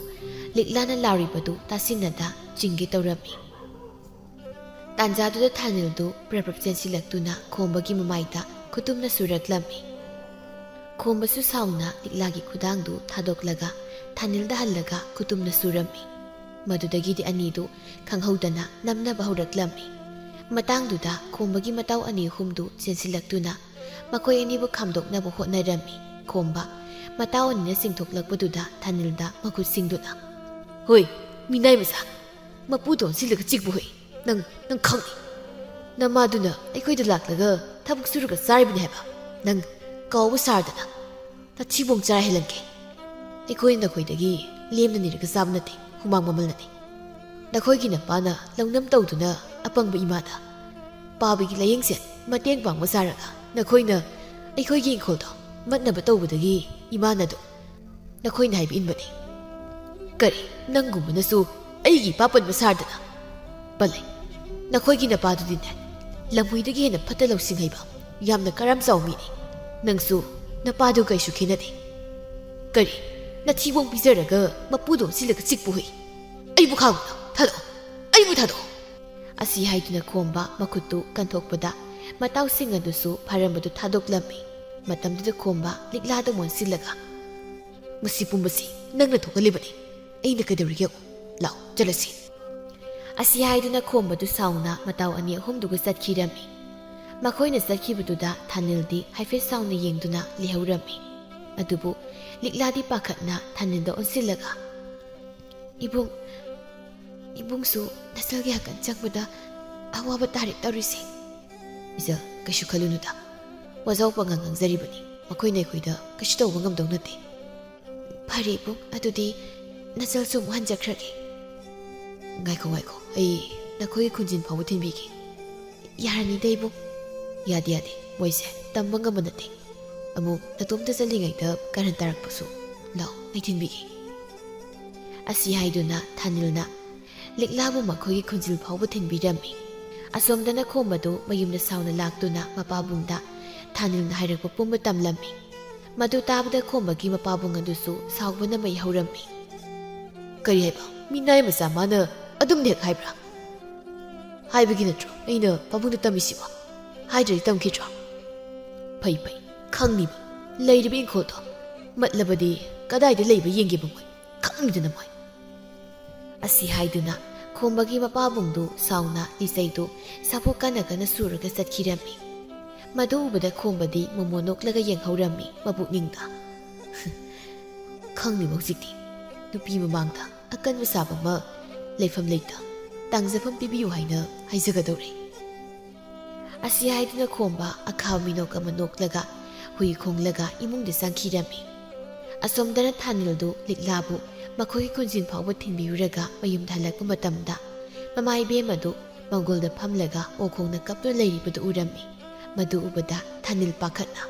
ꯂꯤꯛꯂꯥꯅ ꯂꯥꯎꯔꯤꯕꯗꯨ ꯇꯥꯁꯤꯟꯅꯗ ꯆꯤꯡꯒꯦ ꯇꯧꯔꯝꯃꯤ꯫ ꯇꯥꯟꯖꯥꯗꯨꯗ ꯊꯥꯅꯤꯜꯗꯨ ꯄ꯭ꯔꯞ ꯄ꯭ꯔꯞ ꯆꯦꯟꯁꯤꯜꯂꯛꯇꯨꯅ ꯈꯣꯝꯕꯒꯤ ꯃꯃꯥꯏꯗ ꯈꯨꯇꯨꯝꯅ ꯁꯨꯔꯛꯂꯝꯃꯤ꯫ ꯈꯣꯝꯕꯁꯨ ꯁꯥꯎꯅ ꯂꯤꯛꯂꯥꯒꯤ ꯈꯨꯗꯥꯡꯗꯨ ꯊꯥꯗꯣꯛꯂꯒ ꯊꯥꯅꯤꯜꯗ ꯍꯜꯂꯒ ꯈꯨꯇꯨꯝꯅ ꯁꯨꯔꯝꯃꯤ꯫ ꯃꯗꯨꯗꯒꯤꯗꯤ ꯑꯅꯤꯗꯨ ꯈꯪꯍꯧꯗꯅ ꯅꯝꯅꯕ ꯍꯧꯔꯛꯂꯝꯃꯤ꯫ ꯃꯇꯥꯡꯗꯨꯗ ꯈꯣꯝꯕꯒꯤ ꯃꯇꯥꯎ ꯑꯅꯤ ꯑꯍꯨꯝꯗꯨ ꯆꯦꯟꯁꯤꯜꯂꯛꯇꯨꯅ ꯃꯈꯣꯏ ꯑꯅꯤꯕꯨ ꯈꯥꯝꯗꯣꯛꯅꯕ ꯍꯣꯠꯅꯔꯝꯃꯤ꯫ ꯈꯣꯝꯕ ꯃꯇꯥꯎ ꯑꯅꯤꯅ ꯆꯤꯡꯊꯣꯛꯂꯛꯄꯗꯨꯗ ꯊꯥꯅꯤꯜꯗ ꯃꯈꯨꯠ ꯁꯤꯡꯗꯨꯅ, "ꯍꯣꯏ, ꯃꯤꯅꯥꯏ ꯃꯆꯥ, ꯃꯄꯨꯗ ꯑꯣꯟꯁꯤꯜꯂꯒ ꯆꯤꯛꯄ ꯍꯨꯏ, ꯅꯪ, ꯅꯪ ꯈꯪꯅꯤ꯫ ꯅꯃꯥꯗꯨꯅ ꯑꯩꯈꯣꯏꯗ ꯂꯥꯛꯂꯒ ꯊꯕꯛ ꯁꯨꯔꯒ ꯆꯥꯔꯤꯕꯅꯤ ꯍꯥꯏꯕ ꯅꯪ ꯀꯥꯎꯕ ꯁꯥꯔꯗꯅ꯫ ꯅꯊꯤꯕꯣꯡ ꯆꯥꯔ ꯍꯦꯜꯍꯟꯒꯦ꯫ ꯑꯩꯈꯣꯏꯅ ꯅꯈꯣꯏꯗꯒꯤ ꯂꯦꯝꯅ ꯅꯤꯔꯒ ꯆꯥꯕ ꯅꯠꯇꯦ, ꯍꯨꯃꯥꯡ ꯃꯃꯜꯅꯅꯤ꯫ ꯅꯈꯣꯏꯒꯤ ꯅꯄꯥꯅ ꯂꯧꯅꯝ ꯇꯧꯗꯨꯅ ꯑꯄꯪꯕ ꯏꯃꯥꯗ ꯄꯥꯕꯒꯤ ꯂꯥꯌꯦꯡꯁꯦ ꯃꯇꯦꯡ ꯄꯥꯡꯕ ꯁꯥꯔꯒ ꯅꯈꯣꯏꯅ ꯑꯩꯈꯣꯏꯒꯤ ꯏꯪꯈꯣꯜꯗꯣ ꯃꯠꯅꯕ ꯇꯧꯕꯗꯒꯤ ꯏꯃꯥꯅ ꯑꯗꯨꯝ ꯅꯈꯣꯏꯅ ꯍꯥꯏꯕ ꯏꯟꯕꯅꯤ꯫ ꯀꯔꯤ, ꯅꯪꯒꯨꯝꯕꯅꯁꯨ ꯑꯩꯒꯤ ꯏꯄꯥ ꯄꯟꯕ ꯁꯥꯔꯗꯅ? ꯄꯜꯂꯦ, ꯅꯈꯣꯏꯒꯤ ꯅꯄꯥꯗꯨꯗꯤꯅꯦ, ꯂꯝꯍꯨꯏꯗꯒꯤ ꯍꯦꯟꯅ ꯐꯠꯇ ꯂꯧꯁꯤꯡ ꯍꯩꯕ, ꯌꯥꯝꯅ ꯀꯔꯥꯝ ꯆꯥꯎ ꯃꯤꯅꯤ꯫ ꯅꯪꯁꯨ ꯅꯄꯥꯗꯨ ꯀꯩꯁꯨ ꯈꯦꯠꯅꯗꯦ꯫ ꯀꯔꯤ, ꯅꯊꯤꯕꯣꯡ ꯄꯤꯖꯔꯒ ꯃꯄꯨꯗꯣ ꯑꯣꯟꯁꯤꯜꯂꯒ ꯆꯤꯛꯄ ꯍꯨꯏ? ꯑꯩꯕꯨ ꯈꯥꯡꯉꯨꯅ, ꯊꯥꯗꯣꯛꯑꯣ, ꯑꯩꯕꯨ ꯊꯥꯗꯣꯛꯑꯣ꯫ ꯑꯁꯤ ꯍꯥꯏꯗꯨꯅ ꯈꯣꯝꯕ ꯃꯈꯨꯠꯇꯨ ꯀꯟꯊꯣꯛꯄꯗ ꯃꯇꯥꯎꯁꯤꯡ ꯑꯗꯨꯁꯨ ꯐꯥꯔꯝꯕꯗꯨ ꯊꯥꯗꯣꯛꯂꯝꯃꯤ꯫ ꯃꯇꯝꯗꯨꯗ ꯈꯣꯝꯕ ꯂꯤꯛꯂꯥꯗ ꯑꯣꯟꯁꯤꯜꯂꯒ, "ꯃꯁꯤ ꯄꯨꯝꯕꯁꯤ ꯅꯪꯅ ꯊꯣꯛꯍꯜꯂꯤꯕꯅꯤ꯫ ꯑꯩꯅ ꯀꯩꯗꯧꯔꯤꯒꯦ ꯌꯦꯡꯉꯨ꯫ ꯂꯥꯎ, ꯆꯠꯂꯁꯤ꯫" ꯑꯁꯤ ꯍꯥꯏꯗꯨꯅ ꯈꯣꯝꯕꯗꯨ ꯁꯥꯎꯅ ꯃꯇꯥꯎ ꯑꯅꯤ ꯑꯍꯨꯝꯗꯨꯒ ꯆꯠꯈꯤꯔꯝꯃꯤ꯫ ꯃꯈꯣꯏꯅ ꯆꯠꯈꯤꯕꯗꯨꯗ ꯊꯥꯅꯤꯜꯗꯤ ꯍꯥꯏꯐꯦꯠ ꯁꯥꯎꯅ ꯌꯦꯡꯗꯨꯅ ꯂꯩꯍꯧꯔꯝꯃꯤ꯫ ꯑꯗꯨꯕꯨ ꯂꯤꯛꯂꯥꯗꯤ ꯄꯥꯈꯠꯅ ꯊꯥꯅꯤꯜꯗ ꯑꯣꯟꯁꯤꯜꯂꯒ, "ꯏꯕꯨꯡ, ꯏꯕꯨꯡꯁꯨ ꯅꯆꯜꯒꯤ ꯍꯀꯟ ꯆꯪꯕꯗ ꯑꯋꯥꯕ ꯇꯥꯔꯦ ꯇꯧꯔꯤꯁꯦ꯫" "ꯏꯆꯜ, ꯀꯩꯁꯨ ꯈꯜꯂꯨꯅꯨꯗ꯫ ꯋꯥꯖꯥꯎ ꯄꯉꯥꯡ ꯉꯥꯡꯖꯔꯤꯕꯅꯤ꯫ ꯃꯈꯣꯏꯅ ꯑꯩꯈꯣꯏꯗ ꯀꯩꯁꯨ ꯇꯧꯕ ꯉꯝꯗꯧ ꯅꯠꯇꯦ꯫" "ꯐꯔꯦ ꯏꯕꯨꯡ, ꯑꯗꯨꯗꯤ ꯅꯆꯜꯁꯨ ꯑꯃꯨꯛ ꯍꯟꯖꯈ꯭ꯔꯒꯦ꯫" "ꯉꯥꯏꯈꯣ, ꯉꯥꯏꯈꯣ, ꯑꯩ ꯅꯈꯣꯏꯒꯤ ꯈꯨꯟꯖꯤꯟ ꯐꯥꯎꯕ ꯊꯤꯟꯕꯤꯒꯦ꯫" "ꯌꯥꯔꯅꯤꯗ ꯏꯕꯨꯡ꯫" "ꯌꯥꯗꯦ, ꯌꯥꯗꯦ, ꯃꯣꯏꯁꯦ ꯇꯝꯕ ꯉꯝꯕ ꯅꯠꯇꯦ꯫ ꯑꯃꯨꯛ ꯅꯇꯣꯝꯇ ꯆꯠꯂꯤꯉꯩꯗ ꯀꯔꯟ ꯇꯥꯔꯛꯄꯁꯨ꯫ ꯂꯥꯎ, ꯑꯩ ꯊꯤꯟꯕꯤꯒꯦ꯫" ꯑꯁꯤ ꯍꯥꯏꯗꯨꯅ ꯊꯥꯅꯤꯜꯅ ꯂꯤꯛꯂꯥꯕꯨ ꯃꯈꯣꯏꯒꯤ ꯈꯨꯟꯖꯤꯜ ꯐꯥꯎꯕ ꯊꯤꯟꯕꯤꯔꯝꯃꯤ꯫ ꯑꯁꯣꯝꯗꯅ ꯈꯣꯝꯕꯗꯨ ꯃꯌꯨꯝꯗ ꯁꯥꯎꯅ ꯂꯥꯛꯇꯨꯅ ꯃꯄꯥꯕꯨꯡꯗ ꯊꯥꯅꯤꯜꯅ ꯍꯥꯏꯔꯛꯄ ꯄꯨꯝꯕ ꯇꯝꯂꯝꯃꯤ꯫ ꯃꯗꯨ ꯇꯥꯕꯗ ꯈꯣꯝꯕꯒꯤ ꯃꯄꯥꯕꯨꯡ ꯑꯗꯨꯁꯨ ꯁꯥꯎꯕꯅ ꯃꯩ ꯍꯧꯔꯝꯃꯤ꯫ "ꯀꯔꯤ ꯍꯥꯏꯕ? ꯃꯤꯅꯥꯏ ꯃꯆꯥ ꯃꯥꯅ ꯑꯗꯨꯝꯅ ꯍꯦꯛ ꯍꯥꯏꯕ꯭ꯔꯥ? ꯍꯥꯏꯕꯒꯤ ꯅꯠꯇ꯭ꯔꯣ ꯑꯩꯅ ꯄꯥꯕꯨꯡꯗ ꯇꯝꯃꯤꯁꯤꯕꯣ? ꯍꯥꯏꯗ꯭ꯔꯗꯤ ꯇꯝꯈꯤꯗ꯭ꯔꯣ? ꯐꯩ, ꯐꯩ, ꯈꯪꯅꯤꯕ꯫ ꯂꯩꯔꯤꯕ ꯏꯪꯈꯣꯜꯗꯣ ꯃꯠꯂꯕꯗꯤ ꯀꯗꯥꯏꯗ ꯂꯩꯕ ꯌꯦꯡꯒꯦꯕ ꯃꯣꯏ? ꯈꯪꯅꯤꯗꯅ ꯃꯣꯏ꯫" ꯑꯁꯤ ꯍꯥꯏꯗꯨꯅ ꯈꯣꯝꯕꯒꯤ ꯃꯄꯥꯕꯨꯡꯗꯨ ꯁꯥꯎꯅ ꯂꯤꯆꯩꯗꯨ ꯁꯥꯐꯨ ꯀꯟꯅ ꯀꯟꯅ ꯁꯨꯔꯒ ꯆꯠꯈꯤꯔꯝꯃꯤ꯫ ꯃꯗꯨ ꯎꯕꯗ ꯈꯣꯝꯕꯗꯤ ꯃꯣꯃꯣ ꯅꯣꯛꯂꯒ ꯌꯦꯡꯍꯧꯔꯝꯃꯤ ꯃꯄꯨꯛꯅꯤꯡꯗ꯫ "ꯈꯪꯅꯤꯕ ꯍꯧꯖꯤꯛꯇꯤ꯫ ꯅꯨꯄꯤ ꯃꯃꯥꯡꯗ ꯑꯀꯟꯕ ꯁꯥꯕ ꯑꯃ ꯂꯩꯐꯝ ꯂꯩꯇ ꯇꯥꯡꯖꯐꯝ ꯄꯤꯕꯤꯌꯨ ꯍꯥꯏꯅ ꯍꯥꯏꯖꯒꯗꯧꯔꯦ꯫" ꯑꯁꯤ ꯍꯥꯏꯗꯨꯅ ꯈꯣꯝꯕ ꯑꯈꯥꯕ ꯃꯤꯅꯣꯛ ꯑꯃ ꯅꯣꯛꯂꯒ ꯍꯨꯏ ꯈꯣꯡꯂꯒ ꯏꯃꯨꯡꯗ ꯆꯪꯈꯤꯔꯝꯃꯤ꯫ ꯑꯁꯣꯝꯗꯅ ꯊꯥꯅꯤꯜꯗꯨ ꯂꯤꯛꯂꯥꯕꯨ ꯃꯈꯣꯏꯒꯤ ꯈꯨꯟꯖꯤꯟ ꯐꯥꯎꯕ ꯊꯤꯟꯕꯤꯔꯨꯔꯒ ꯃꯌꯨꯝꯗ ꯍꯜꯂꯛꯄ ꯃꯇꯝꯗ ꯃꯃꯥ ꯏꯕꯦꯝ ꯑꯗꯨ ꯃꯪꯒꯣꯜꯗ ꯐꯝꯂꯒ ꯑꯣ ꯈꯣꯡꯅ ꯀꯞꯇꯨꯅ ꯂꯩꯔꯤꯕꯗꯨ ꯎꯔꯝꯃꯤ꯫ ꯃꯗꯨ ꯎꯕꯗ ꯊꯥꯅꯤꯜ ꯄꯥꯈꯠꯅ,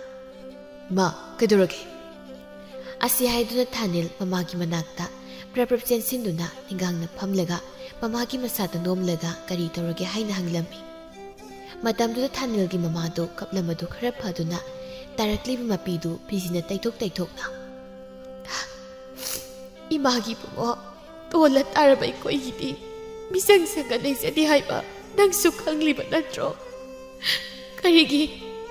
"ꯃꯥ, ꯀꯩꯗꯧꯔꯒꯦ?" ꯑꯁꯤ ꯍꯥꯏꯗꯨꯅ ꯊꯥꯅꯤꯜ ꯃꯃꯥꯒꯤ ꯃꯅꯥꯛꯇ ꯄ꯭ꯔꯞ ꯄ꯭ꯔꯞ ꯆꯦꯟꯁꯤꯟꯗꯨꯅ ꯅꯤꯡꯒꯥꯡꯅ ꯐꯝꯂꯒ ꯃꯃꯥꯒꯤ ꯃꯁꯥꯗ ꯅꯣꯝꯂꯒ ꯀꯔꯤ ꯇꯧꯔꯒꯦ ꯍꯥꯏꯅ ꯍꯪꯂꯝꯃꯤ꯫ ꯃꯇꯝꯗꯨꯗ ꯊꯥꯅꯤꯜꯒꯤ ꯃꯃꯥꯗꯨ ꯀꯞꯂꯝꯕꯗꯨ ꯈꯔ ꯐꯗꯨꯅ ꯇꯥꯔꯛꯂꯤꯕ ꯃꯄꯤꯗꯨ ꯐꯤꯖꯤꯅ ꯇꯩꯊꯣꯛ ꯇꯩꯊꯣꯛꯅ, "ꯏꯃꯥꯒꯤ ꯏꯕꯨꯡꯉꯣ, ꯇꯣꯜꯂ ꯇꯥꯔꯕ ꯑꯩꯈꯣꯏꯒꯤꯗꯤ ꯃꯤꯆꯪ ꯁꯪꯒ ꯂꯩꯖꯗꯦ ꯍꯥꯏꯕ ꯅꯪꯁꯨ ꯈꯪꯂꯤꯕ ꯅꯠꯇ꯭ꯔꯣ? ꯀꯔꯤꯒꯤ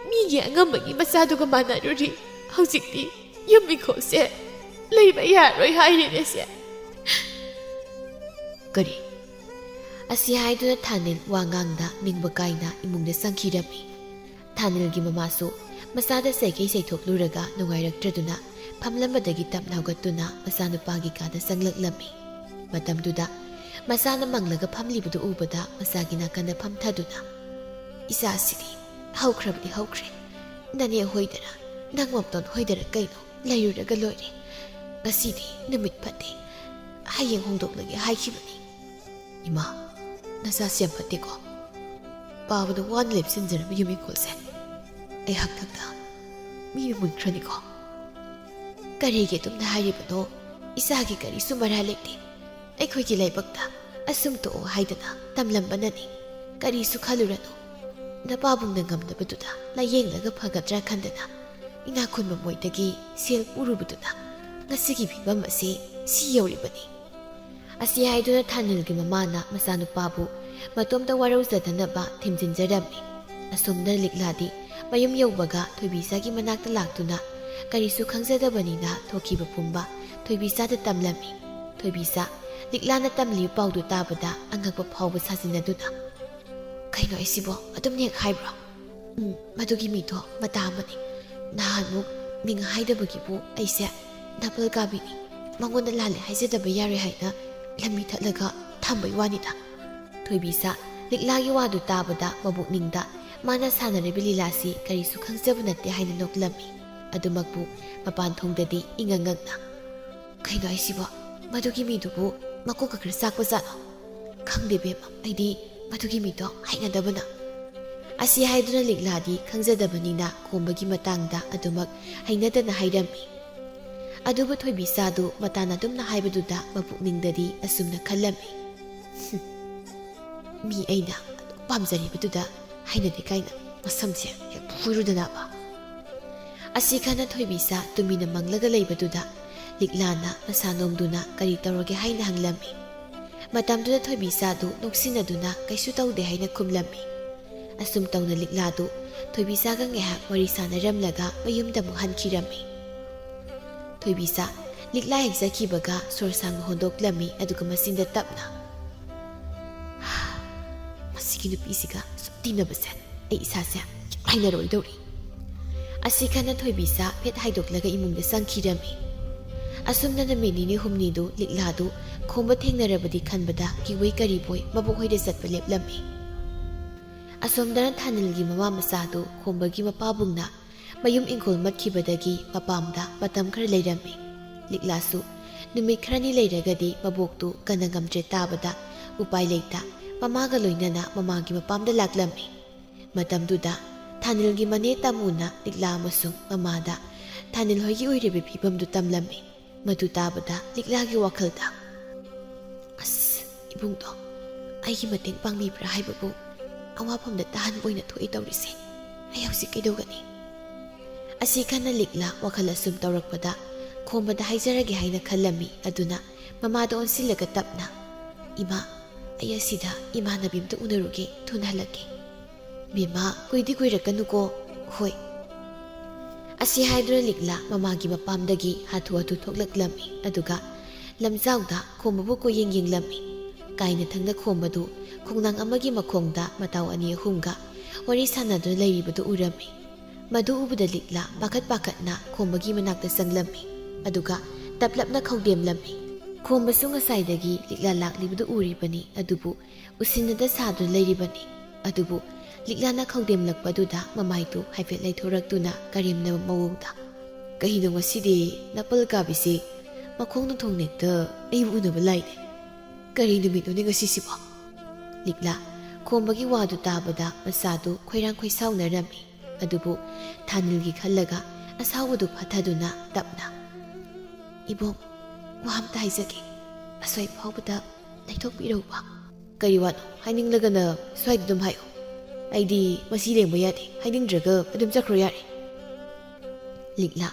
ꯃꯤꯒꯤ ꯑꯉꯝꯕꯒꯤ ꯃꯆꯥꯗꯨꯒ ꯃꯥꯟꯅꯔꯨꯔꯤ? ꯍꯧꯖꯤꯛꯇꯤ ꯌꯨꯝ ꯏꯪꯈꯣꯜꯁꯦ ꯂꯩꯕ ꯌꯥꯔꯣꯏ ꯍꯥꯏꯔꯤꯅꯦꯁꯦ꯫" ꯀꯔꯤ? ꯑꯁꯤ ꯍꯥꯏꯗꯨꯅ ꯊꯥꯅꯤꯜ ꯋꯥ ꯉꯥꯡꯗ ꯅꯤꯡꯕ ꯀꯥꯏꯅ ꯏꯃꯨꯡꯗ ꯆꯪꯈꯤꯔꯝꯃꯤ꯫ ꯊꯥꯅꯤꯜꯒꯤ ꯃꯃꯥꯁꯨ ꯃꯆꯥꯗ ꯆꯩꯒꯩ ꯆꯩꯊꯣꯛꯂꯨꯔꯒ ꯅꯨꯡꯉꯥꯏꯔꯛꯇ꯭ꯔꯗꯨꯅ ꯐꯝꯂꯝꯕꯗꯒꯤ ꯇꯞꯅ ꯍꯧꯒꯠꯇꯨꯅ ꯃꯆꯥꯅꯨꯄꯥꯒꯤ ꯀꯥꯗ ꯆꯪꯂꯛꯂꯝꯃꯤ꯫ ꯃꯇꯝꯗꯨꯗ ꯃꯆꯥꯅ ꯃꯪꯂꯒ ꯐꯝꯂꯤꯕꯗꯨ ꯎꯕꯗ ꯃꯆꯥꯒꯤ ꯅꯥꯀꯟꯗ ꯐꯝꯊꯗꯨꯅ, "ꯏꯆꯥꯁꯤꯗꯤ ꯍꯧꯈ꯭ꯔꯕꯗꯤ ꯍꯧꯈ꯭ꯔꯦ, ꯅꯅꯦ ꯍꯣꯏꯗꯔ ꯅꯪ ꯃꯝꯇꯣꯟ ꯍꯣꯏꯗꯔ ꯀꯩꯅꯣ ꯂꯩꯔꯨꯔꯒ ꯂꯣꯏꯔꯦ꯫ ꯉꯁꯤꯗꯤ ꯅꯨꯃꯤꯠ ꯐꯠꯇꯦ, ꯍꯌꯦꯡ ꯍꯣꯡꯗꯣꯛꯂꯒꯦ ꯍꯥꯏꯈꯤꯕꯅꯤ꯫" "ꯏꯃꯥ, ꯅꯆꯥꯁꯤ ꯌꯥꯝ ꯐꯠꯇꯦꯀꯣ꯫ ꯄꯥꯕꯅ ꯋꯥꯅ ꯂꯦꯞꯁꯤꯟꯖꯔꯝꯕ ꯌꯨꯝ ꯏꯪꯈꯣꯜꯁꯦ ꯑꯩꯍꯥꯛ ꯊꯛꯇ ꯃꯤ ꯃꯨꯟꯈ꯭ꯔꯅꯤꯀꯣ꯫" "ꯀꯔꯤꯒꯤ ꯑꯗꯨꯝꯅ ꯍꯥꯏꯔꯤꯕꯅꯣ? ꯏꯆꯥꯒꯤ ꯀꯔꯤꯁꯨ ꯃꯔꯥꯜ ꯂꯩꯇꯦ꯫ ꯑꯩꯈꯣꯏꯒꯤ ꯂꯥꯏꯕꯛꯇ ꯑꯁꯨꯝ ꯇꯣꯛꯑꯣ ꯍꯥꯏꯗꯅ ꯇꯝꯂꯝꯕꯅꯅꯤ꯫ ꯀꯔꯤꯁꯨ ꯈꯜꯂꯨꯔꯅꯨ꯫ ꯅꯄꯥꯕꯨꯡꯅ ꯉꯝꯗꯕꯗꯨꯗ ꯂꯥꯌꯦꯡꯂꯒ ꯐꯒꯗ꯭ꯔꯥ ꯈꯟꯗꯅ ꯏꯅꯥꯛ ꯈꯨꯟꯕ ꯃꯣꯏꯗꯒꯤ ꯁꯦꯜ ꯄꯨꯔꯨꯕꯗꯨꯅ ꯉꯁꯤꯒꯤ ꯐꯤꯕꯝ ꯑꯁꯤ ꯁꯤ ꯌꯧꯔꯤꯕꯅꯤ꯫" ꯑꯁꯤ ꯍꯥꯏꯗꯨꯅ ꯊꯥꯅꯤꯜꯒꯤ ꯃꯃꯥꯅ ꯃꯆꯥꯅꯨꯄꯥꯕꯨ ꯃꯇꯣꯝꯇ ꯋꯥꯔꯧꯖꯗꯅꯕ ꯊꯦꯝꯖꯤꯟꯖꯔꯝꯃꯤ꯫ ꯑꯁꯣꯝꯗ ꯂꯤꯛꯂꯥꯗꯤ ꯃꯌꯨꯝ ꯌꯧꯕꯒ ꯊꯣꯏꯕꯤꯆꯥꯒꯤ ꯃꯅꯥꯛꯇ ꯂꯥꯛꯇꯨꯅ ꯀꯔꯤꯁꯨ ꯈꯪꯖꯗꯕꯅꯤꯅ ꯊꯣꯛꯈꯤꯕ ꯄꯨꯝꯕ ꯊꯣꯏꯕꯤꯆꯥꯗ ꯇꯝꯂꯝꯃꯤ꯫ ꯊꯣꯏꯕꯤꯆꯥ, ꯂꯤꯛꯂꯥꯅ ꯇꯝꯂꯤꯕ ꯄꯥꯎꯗꯨ ꯇꯥꯕꯗ ꯑꯉꯛꯄ ꯐꯥꯎꯕ ꯁꯥꯖꯤꯟꯅꯗꯨꯅ, "ꯀꯩꯅꯣ ꯑꯩꯁꯤꯕꯣ ꯑꯗꯨꯝ ꯅꯦꯛ ꯍꯥꯏꯕ꯭ꯔꯣ? ꯎꯝ, ꯃꯗꯨꯒꯤ ꯃꯤꯗꯣ ꯃꯇꯥ ꯑꯃꯅꯤ꯫ ꯅꯍꯥꯟꯃꯨꯛ ꯃꯤꯡ ꯍꯥꯏꯗꯕꯒꯤꯕꯨ ꯑꯩꯁꯦ ꯅꯥꯄꯜ ꯀꯥꯕꯤꯅꯤ꯫ ꯃꯉꯣꯟꯗ ꯂꯥꯜꯂꯦ ꯍꯥꯏꯖꯗꯕ ꯌꯥꯔꯣꯏ ꯍꯥꯏꯅ ꯂꯝꯕꯤ ꯊꯠꯂꯒ ꯊꯝꯕꯩ ꯋꯥꯅꯤꯗ꯫" ꯊꯣꯏꯕꯤꯆꯥ ꯂꯤꯛꯂꯥꯒꯤ ꯋꯥꯗꯨ ꯇꯥꯕꯗ ꯃꯕꯨꯛꯅꯤꯡꯗ ꯃꯥꯅ ꯁꯥꯟꯅꯔꯤꯕ ꯂꯤꯂꯥꯁꯤ ꯀꯔꯤꯁꯨ ꯈꯪꯖꯕ ꯅꯠꯇꯦ ꯍꯥꯏꯅ ꯅꯣꯛꯂꯝꯃꯤ꯫ ꯑꯗꯨꯃꯛꯄꯨ ꯃꯄꯥꯟ ꯊꯣꯡꯗꯗꯤ ꯏꯉꯪ ꯉꯛꯅ, "ꯀꯩꯅꯣ ꯑꯩꯁꯤꯕꯣ? "ꯃꯗꯨꯒꯤ ꯃꯤꯗꯨꯕꯨ ꯃꯀꯣꯛꯀ ꯈꯔ ꯆꯥꯛꯄ ꯖꯥꯠꯂꯣ?" "ꯈꯪꯗꯦ ꯕꯦꯝꯃ, ꯑꯩꯗꯤ ꯃꯗꯨꯒꯤ ꯃꯤꯗꯣ ꯍꯩꯅꯗꯕꯅ꯫" ꯑꯁꯤ ꯍꯥꯏꯗꯨꯅ ꯂꯤꯛꯂꯥꯗꯤ ꯈꯪꯖꯗꯕꯅꯤꯅ ꯈꯣꯝꯕꯒꯤ ꯃꯇꯥꯡꯗ ꯑꯗꯨꯃꯛ ꯍꯩꯅꯗꯅ ꯍꯥꯏꯔꯝꯃꯤ꯫ ꯑꯗꯨꯕꯨ ꯊꯣꯏꯕꯤꯆꯥꯗꯨ ꯃꯇꯥꯅ ꯑꯗꯨꯝꯅ ꯍꯥꯏꯕꯗꯨꯗ ꯃꯄꯨꯛꯅꯤꯡꯗꯗꯤ ꯑꯁꯨꯝꯅ ꯈꯜꯂꯝꯃꯤ, "ꯍꯨꯝ, ꯃꯤ ꯑꯩꯅ ꯑꯗꯨꯛ ꯄꯥꯝꯖꯔꯤꯕꯗꯨꯗ ꯍꯩꯅꯗꯦ ꯀꯥꯏꯅ ꯃꯁꯝꯁꯦ ꯍꯦꯛ ꯐꯣꯏꯔꯨꯗꯅꯕ꯫" ꯑꯁꯤ ꯈꯟꯅ ꯊꯣꯏꯕꯤꯆꯥ ꯇꯨꯃꯤꯟꯅ ꯃꯪꯂꯒ ꯂꯩꯕꯗꯨꯗ ꯂꯤꯛꯂꯥꯅ ꯃꯁꯥ ꯅꯣꯝꯗꯨꯅ ꯀꯔꯤ ꯇꯧꯔꯒꯦ ꯍꯥꯏꯅ ꯍꯪꯂꯝꯃꯤ꯫ ꯃꯇꯝꯗꯨꯗ ꯊꯣꯏꯕꯤꯆꯥꯗꯨ ꯅꯣꯛꯁꯤꯟꯅꯗꯨꯅ ꯀꯩꯁꯨ ꯇꯧꯗꯦ ꯍꯥꯏꯅ ꯈꯨꯝꯂꯝꯃꯤ꯫ ꯑꯁꯨꯝ ꯇꯧꯅ ꯂꯤꯛꯂꯥꯗꯨ ꯊꯣꯏꯕꯤꯆꯥꯒ ꯉꯥꯏꯍꯥꯛ ꯋꯥꯔꯤ ꯁꯥꯟꯅꯔꯝꯂꯒ ꯃꯌꯨꯝꯗ ꯑꯃꯨꯛ ꯍꯟꯈꯤꯔꯝꯃꯤ꯫ ꯊꯣꯏꯕꯤꯆꯥ ꯂꯤꯛꯂꯥ ꯍꯦꯛ ꯆꯠꯈꯤꯕꯒ ꯁꯣꯔ ꯁꯥꯡꯅ ꯍꯣꯟꯗꯣꯛꯂꯝꯃꯤ, ꯑꯗꯨꯒ ꯃꯆꯤꯟꯗ ꯇꯞꯅ, "ꯃꯁꯤꯒꯤ ꯅꯨꯄꯤꯁꯤꯒ ꯁꯨꯝ ꯇꯤꯟꯅꯕꯁꯦ ꯑꯩ ꯏꯁꯥꯁꯦ ꯀꯌꯥ ꯍꯩꯅꯔꯣꯏꯗꯧꯔꯤ꯫" ꯑꯁꯤ ꯈꯟꯅ ꯊꯣꯏꯕꯤꯆꯥ ꯐꯦꯠ ꯍꯥꯏꯗꯣꯛꯂꯒ ꯏꯃꯨꯡꯗ ꯆꯪꯈꯤꯔꯝꯃꯤ꯫ ꯑꯁꯨꯝꯅ ꯅꯨꯃꯤꯠ ꯅꯤꯅꯤ ꯍꯨꯝꯅꯤꯗꯨ ꯂꯤꯛꯂꯥꯗꯨ ꯈꯣꯝꯕ ꯊꯦꯡꯅꯔꯕꯗꯤ ꯈꯟꯕꯗ ꯀꯤꯕꯣꯏ ꯀꯔꯤꯕꯣꯏ ꯃꯕꯣꯛ ꯍꯣꯏꯗ ꯆꯠꯄ ꯂꯦꯞꯂꯝꯃꯤ꯫ ꯑꯁꯣꯝꯗꯅ ꯊꯥꯅꯤꯜꯒꯤ ꯃꯃꯥ ꯃꯆꯥꯗꯨ ꯈꯣꯝꯕꯒꯤ ꯃꯄꯥꯕꯨꯡꯅ ꯃꯌꯨꯝ ꯏꯪꯈꯣꯜ ꯃꯠꯈꯤꯕꯗꯒꯤ ꯃꯄꯥꯝꯗ ꯃꯇꯝ ꯈꯔ ꯂꯩꯔꯝꯃꯤ꯫ ꯂꯤꯛꯂꯥꯁꯨ ꯅꯨꯃꯤꯠ ꯈꯔꯅꯤ ꯂꯩꯔꯒꯗꯤ ꯃꯕꯣꯛꯇꯨ ꯀꯟꯅ ꯉꯝꯗ꯭ꯔꯦ ꯇꯥꯕꯗ ꯎꯄꯥꯏ ꯂꯩꯇ ꯃꯃꯥꯒ ꯂꯣꯏꯅꯅ ꯃꯃꯥꯒꯤ ꯃꯄꯥꯝꯗ ꯂꯥꯛꯂꯝꯃꯤ꯫ ꯃꯇꯝꯗꯨꯗ ꯊꯥꯅꯤꯜꯒꯤ ꯃꯅꯦ ꯇꯥꯃꯨꯅ ꯂꯤꯛꯂꯥ ꯑꯃꯁꯨꯡ ꯃꯃꯥꯗ ꯊꯥꯅꯤꯜ ꯍꯣꯏꯒꯤ ꯑꯣꯏꯔꯤꯕ ꯐꯤꯕꯝꯗꯨ ꯇꯝꯂꯝꯃꯤ꯫ ꯃꯗꯨ ꯇꯥꯕꯗ ꯂꯤꯛꯂꯥꯒꯤ ꯋꯥꯈꯜꯗ, "ꯑꯁ, ꯏꯕꯨꯡꯗꯣ ꯑꯩꯒꯤ ꯃꯇꯦꯡ ꯄꯥꯡꯕꯤꯕ꯭ꯔꯥ ꯍꯥꯏꯕꯕꯨ ꯑꯋꯥꯐꯝꯗ ꯇꯥꯍꯟꯕ ꯑꯣꯏꯅ ꯊꯣꯛꯏ ꯇꯧꯔꯤꯁꯦ꯫ ꯑꯩ ꯍꯧꯖꯤꯛ ꯀꯩꯗꯧꯒꯅꯤ?" ꯑꯁꯤ ꯈꯟꯅ ꯂꯤꯛꯂꯥ ꯋꯥꯈꯜ ꯑꯁꯨꯝ ꯇꯧꯔꯛꯄꯗ ꯈꯣꯝꯕꯗ ꯍꯥꯏꯖꯔꯒꯦ ꯍꯥꯏꯅ ꯈꯜꯂꯝꯃꯤ꯫ ꯑꯗꯨꯅ ꯃꯃꯥꯗ ꯑꯣꯟꯁꯤꯜꯂꯒ ꯇꯞꯅ, "ꯏꯃꯥ, ꯑꯩ ꯑꯁꯤꯗ ꯏꯃꯥꯟꯅꯕꯤ ꯑꯝꯇ ꯎꯅꯔꯨꯒꯦ, ꯊꯨꯅ ꯍꯜꯂꯛꯀꯦ꯫" "ꯕꯦꯝꯃ, ꯀꯨꯏꯗꯤ ꯀꯨꯏꯔꯛꯀꯅꯨꯀꯣ꯫" "ꯍꯣꯏ꯫" ꯑꯁꯤ ꯍꯥꯏꯗꯨꯅ ꯂꯤꯛꯂꯥ ꯃꯃꯥꯒꯤ ꯃꯄꯥꯝꯗꯒꯤ ꯍꯥꯊꯨ ꯍꯥꯊꯨ ꯊꯣꯛꯂꯛꯂꯝꯃꯤ꯫ ꯑꯗꯨꯒ ꯂꯝꯖꯥꯎꯗ ꯈꯣꯝꯕꯕꯨ ꯀꯣꯏꯌꯦꯡ ꯌꯦꯡꯂꯝꯃꯤ꯫ ꯀꯥꯏꯅ ꯊꯪꯅ ꯈꯣꯝꯕꯗꯨ ꯈꯣꯡꯅꯥꯡ ꯑꯃꯒꯤ ꯃꯈꯣꯡꯗ ꯃꯇꯥꯎ ꯑꯅꯤ ꯑꯍꯨꯝꯒ ꯋꯥꯔꯤ ꯁꯥꯟꯅꯗꯨꯅ ꯂꯩꯔꯤꯕꯗꯨ ꯎꯔꯝꯃꯤ꯫ ꯃꯗꯨ ꯎꯕꯗ ꯂꯤꯛꯂꯥ ꯄꯥꯈꯠ ꯄꯥꯈꯠꯅ ꯈꯣꯝꯕꯒꯤ ꯃꯅꯥꯛꯇ ꯆꯪꯂꯝꯃꯤ꯫ ꯑꯗꯨꯒ ꯇꯞꯂꯞꯅ ꯈꯧꯗꯦꯝꯂꯝꯃꯤ꯫ ꯈꯣꯝꯕꯁꯨ ꯉꯁꯥꯏꯗꯒꯤ ꯂꯤꯛꯂꯥ ꯂꯥꯛꯂꯤꯕꯗꯨ ꯎꯔꯤꯕꯅꯤ, ꯑꯗꯨꯕꯨ ꯎꯁꯤꯟꯅꯗ ꯁꯥꯗꯨꯅ ꯂꯩꯔꯤꯕꯅꯤ꯫ ꯑꯗꯨꯕꯨ ꯂꯤꯛꯂꯥꯅ ꯈꯧꯗꯦꯝꯂꯛꯄꯗꯨꯗ ꯃꯃꯥꯏꯗꯨ ꯍꯥꯏꯐꯦꯠ ꯂꯩꯊꯣꯔꯛꯇꯨꯅ ꯀꯔꯦꯝꯅꯕ ꯃꯑꯣꯡꯗ, "ꯀꯩꯅꯣ ꯉꯁꯤꯗꯤ ꯅꯄꯜ ꯀꯥꯕꯤꯁꯤ ꯃꯈꯣꯡꯅ ꯊꯣꯡꯅꯦꯛꯇ ꯑꯩꯕꯨ ꯎꯅꯕ ꯂꯥꯛꯏꯅꯦ꯫ ꯀꯔꯤ ꯅꯨꯃꯤꯠꯅꯣꯅꯦ ꯉꯁꯤꯁꯤꯕꯣ? ꯂꯤꯛꯂꯥ ꯈꯣꯝꯕꯒꯤ ꯋꯥꯗꯨ ꯇꯥꯕꯗ ꯃꯁꯥꯗꯨ ꯈꯣꯏꯔꯥꯡ ꯈꯣꯏꯁꯥꯎꯅꯔꯝꯃꯤ꯫ ꯑꯗꯨꯕꯨ ꯊꯥꯅꯤꯜꯒꯤ ꯈꯜꯂꯒ ꯑꯁꯥꯎꯕꯗꯨ ꯐꯥꯊꯗꯨꯅ ꯇꯞꯅ, "ꯏꯕꯣꯛ, ꯋꯥ ꯑꯝꯇ ꯍꯥꯏꯖꯒꯦ꯫ ꯑꯁ꯭ꯋꯥꯏ ꯐꯥꯎꯕꯗ ꯂꯩꯊꯣꯛꯄꯤꯔꯧꯕ꯫" "ꯀꯔꯤ ꯋꯥꯅꯣ? ꯍꯥꯏꯅꯤꯡꯂꯒꯅ ꯁ꯭ꯋꯥꯏꯗ ꯑꯗꯨꯝ ꯍꯥꯏꯌꯨ꯫ ꯑꯩꯗꯤ ꯃꯁꯤ ꯂꯦꯡꯕ ꯌꯥꯗꯦ꯫ ꯍꯥꯏꯅꯤꯡꯗ꯭ꯔꯒ ꯑꯗꯨꯝ ꯆꯠꯈ꯭ꯔꯣ ꯌꯥꯔꯦ꯫" ꯂꯤꯛꯂꯥ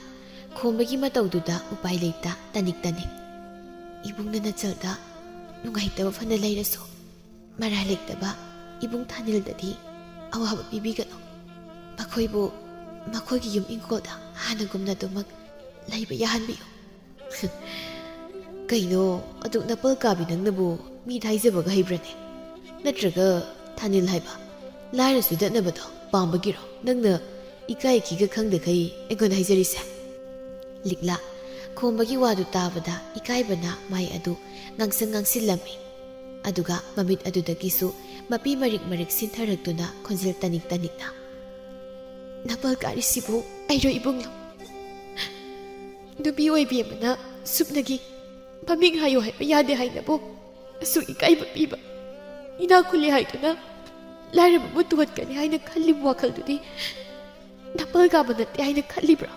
ꯈꯣꯝꯕꯒꯤ ꯃꯇꯧꯗꯨꯗ ꯎꯄꯥꯏ ꯂꯩꯇ ꯇꯅꯤꯛ ꯇꯅꯤꯛ, "ꯏꯕꯨꯡꯅ ꯅꯆꯜꯗ ꯅꯨꯡꯉꯥꯏꯇꯕ ꯐꯅ ꯂꯩꯔꯁꯨ, ꯃꯔꯥꯜ ꯂꯩꯇꯕ ꯏꯕꯨꯡ ꯊꯥꯅꯤꯜꯗꯗꯤ ꯑꯋꯥꯕ ꯄꯤꯕꯤꯒꯅꯨ꯫ ꯃꯈꯣꯏꯕꯨ ꯃꯈꯣꯏꯒꯤ ꯌꯨꯝ ꯏꯪꯈꯣꯜꯗ ꯍꯥꯟꯅꯒꯨꯝꯅ ꯑꯗꯨꯃꯛ ꯂꯩꯕ ꯌꯥꯍꯟꯕꯤꯌꯨ꯫" "ꯀꯩꯅꯣ, ꯑꯗꯨꯛ ꯅꯄꯜ ꯀꯥꯕꯤ ꯅꯪꯅꯕꯨ ꯃꯤ ꯊꯥꯏꯖꯕꯒ ꯍꯩꯕ꯭ꯔꯅꯦ? ꯅꯠꯇ꯭ꯔꯒ ꯊꯥꯅꯤꯜ ꯍꯥꯏꯕ ꯂꯥꯏꯔ ꯆꯨꯗꯠꯅꯕꯗꯣ ꯄꯥꯝꯕꯒꯤꯔꯣ ꯅꯪꯅ ꯏꯀꯥꯏ ꯏꯈꯤꯒ ꯈꯪꯗꯈꯩ ꯑꯩꯉꯣꯟꯗ ꯍꯥꯏꯖꯔꯤꯁꯦ?" ꯂꯤꯛꯂꯥ ꯈꯣꯝꯕꯒꯤ ꯋꯥꯗꯨ ꯇꯥꯕꯗ ꯏꯀꯥꯏꯕꯅ ꯃꯥꯏ ꯑꯗꯨ ꯉꯥꯡꯁꯪ ꯉꯥꯡꯁꯤꯜꯂꯝꯃꯤ꯫ ꯑꯗꯨꯒ ꯃꯃꯤꯠ ꯑꯗꯨꯗꯒꯤꯁꯨ ꯃꯄꯤ ꯃꯔꯤꯛ ꯃꯔꯤꯛ ꯁꯤꯟꯊꯔꯛꯇꯨꯅ ꯈꯣꯟꯖꯦꯜ ꯇꯅꯤꯛ ꯇꯅꯤꯛꯅ, "ꯅꯄꯜ ꯀꯥꯔꯤꯁꯤꯕꯨ ꯑꯩꯔꯣ ꯏꯕꯨꯡꯂꯣ? ꯅꯨꯄꯤ ꯑꯣꯏꯕꯤ ꯑꯃꯅ ꯁꯨꯞꯅꯒꯤ ꯃꯃꯤꯡ ꯍꯥꯏꯌꯨ ꯍꯥꯏꯕ ꯌꯥꯗꯦ ꯍꯥꯏꯅꯕꯨ ꯑꯁꯨꯛ ꯏꯀꯥꯏꯕ ꯄꯤꯕ, ꯏꯅꯥꯛ ꯈꯨꯜꯂꯤ ꯍꯥꯏꯗꯨꯅ ꯂꯥꯏꯔꯕꯕꯨ ꯇꯨꯍꯠꯀꯅꯤ ꯍꯥꯏꯅ ꯈꯜꯂꯤꯕ ꯋꯥꯈꯜꯗꯨꯗꯤ ꯅꯄꯜ ꯀꯥꯕ ꯅꯠꯇꯦ ꯍꯥꯏꯅ ꯈꯜꯂꯤꯕ꯭ꯔꯥ?"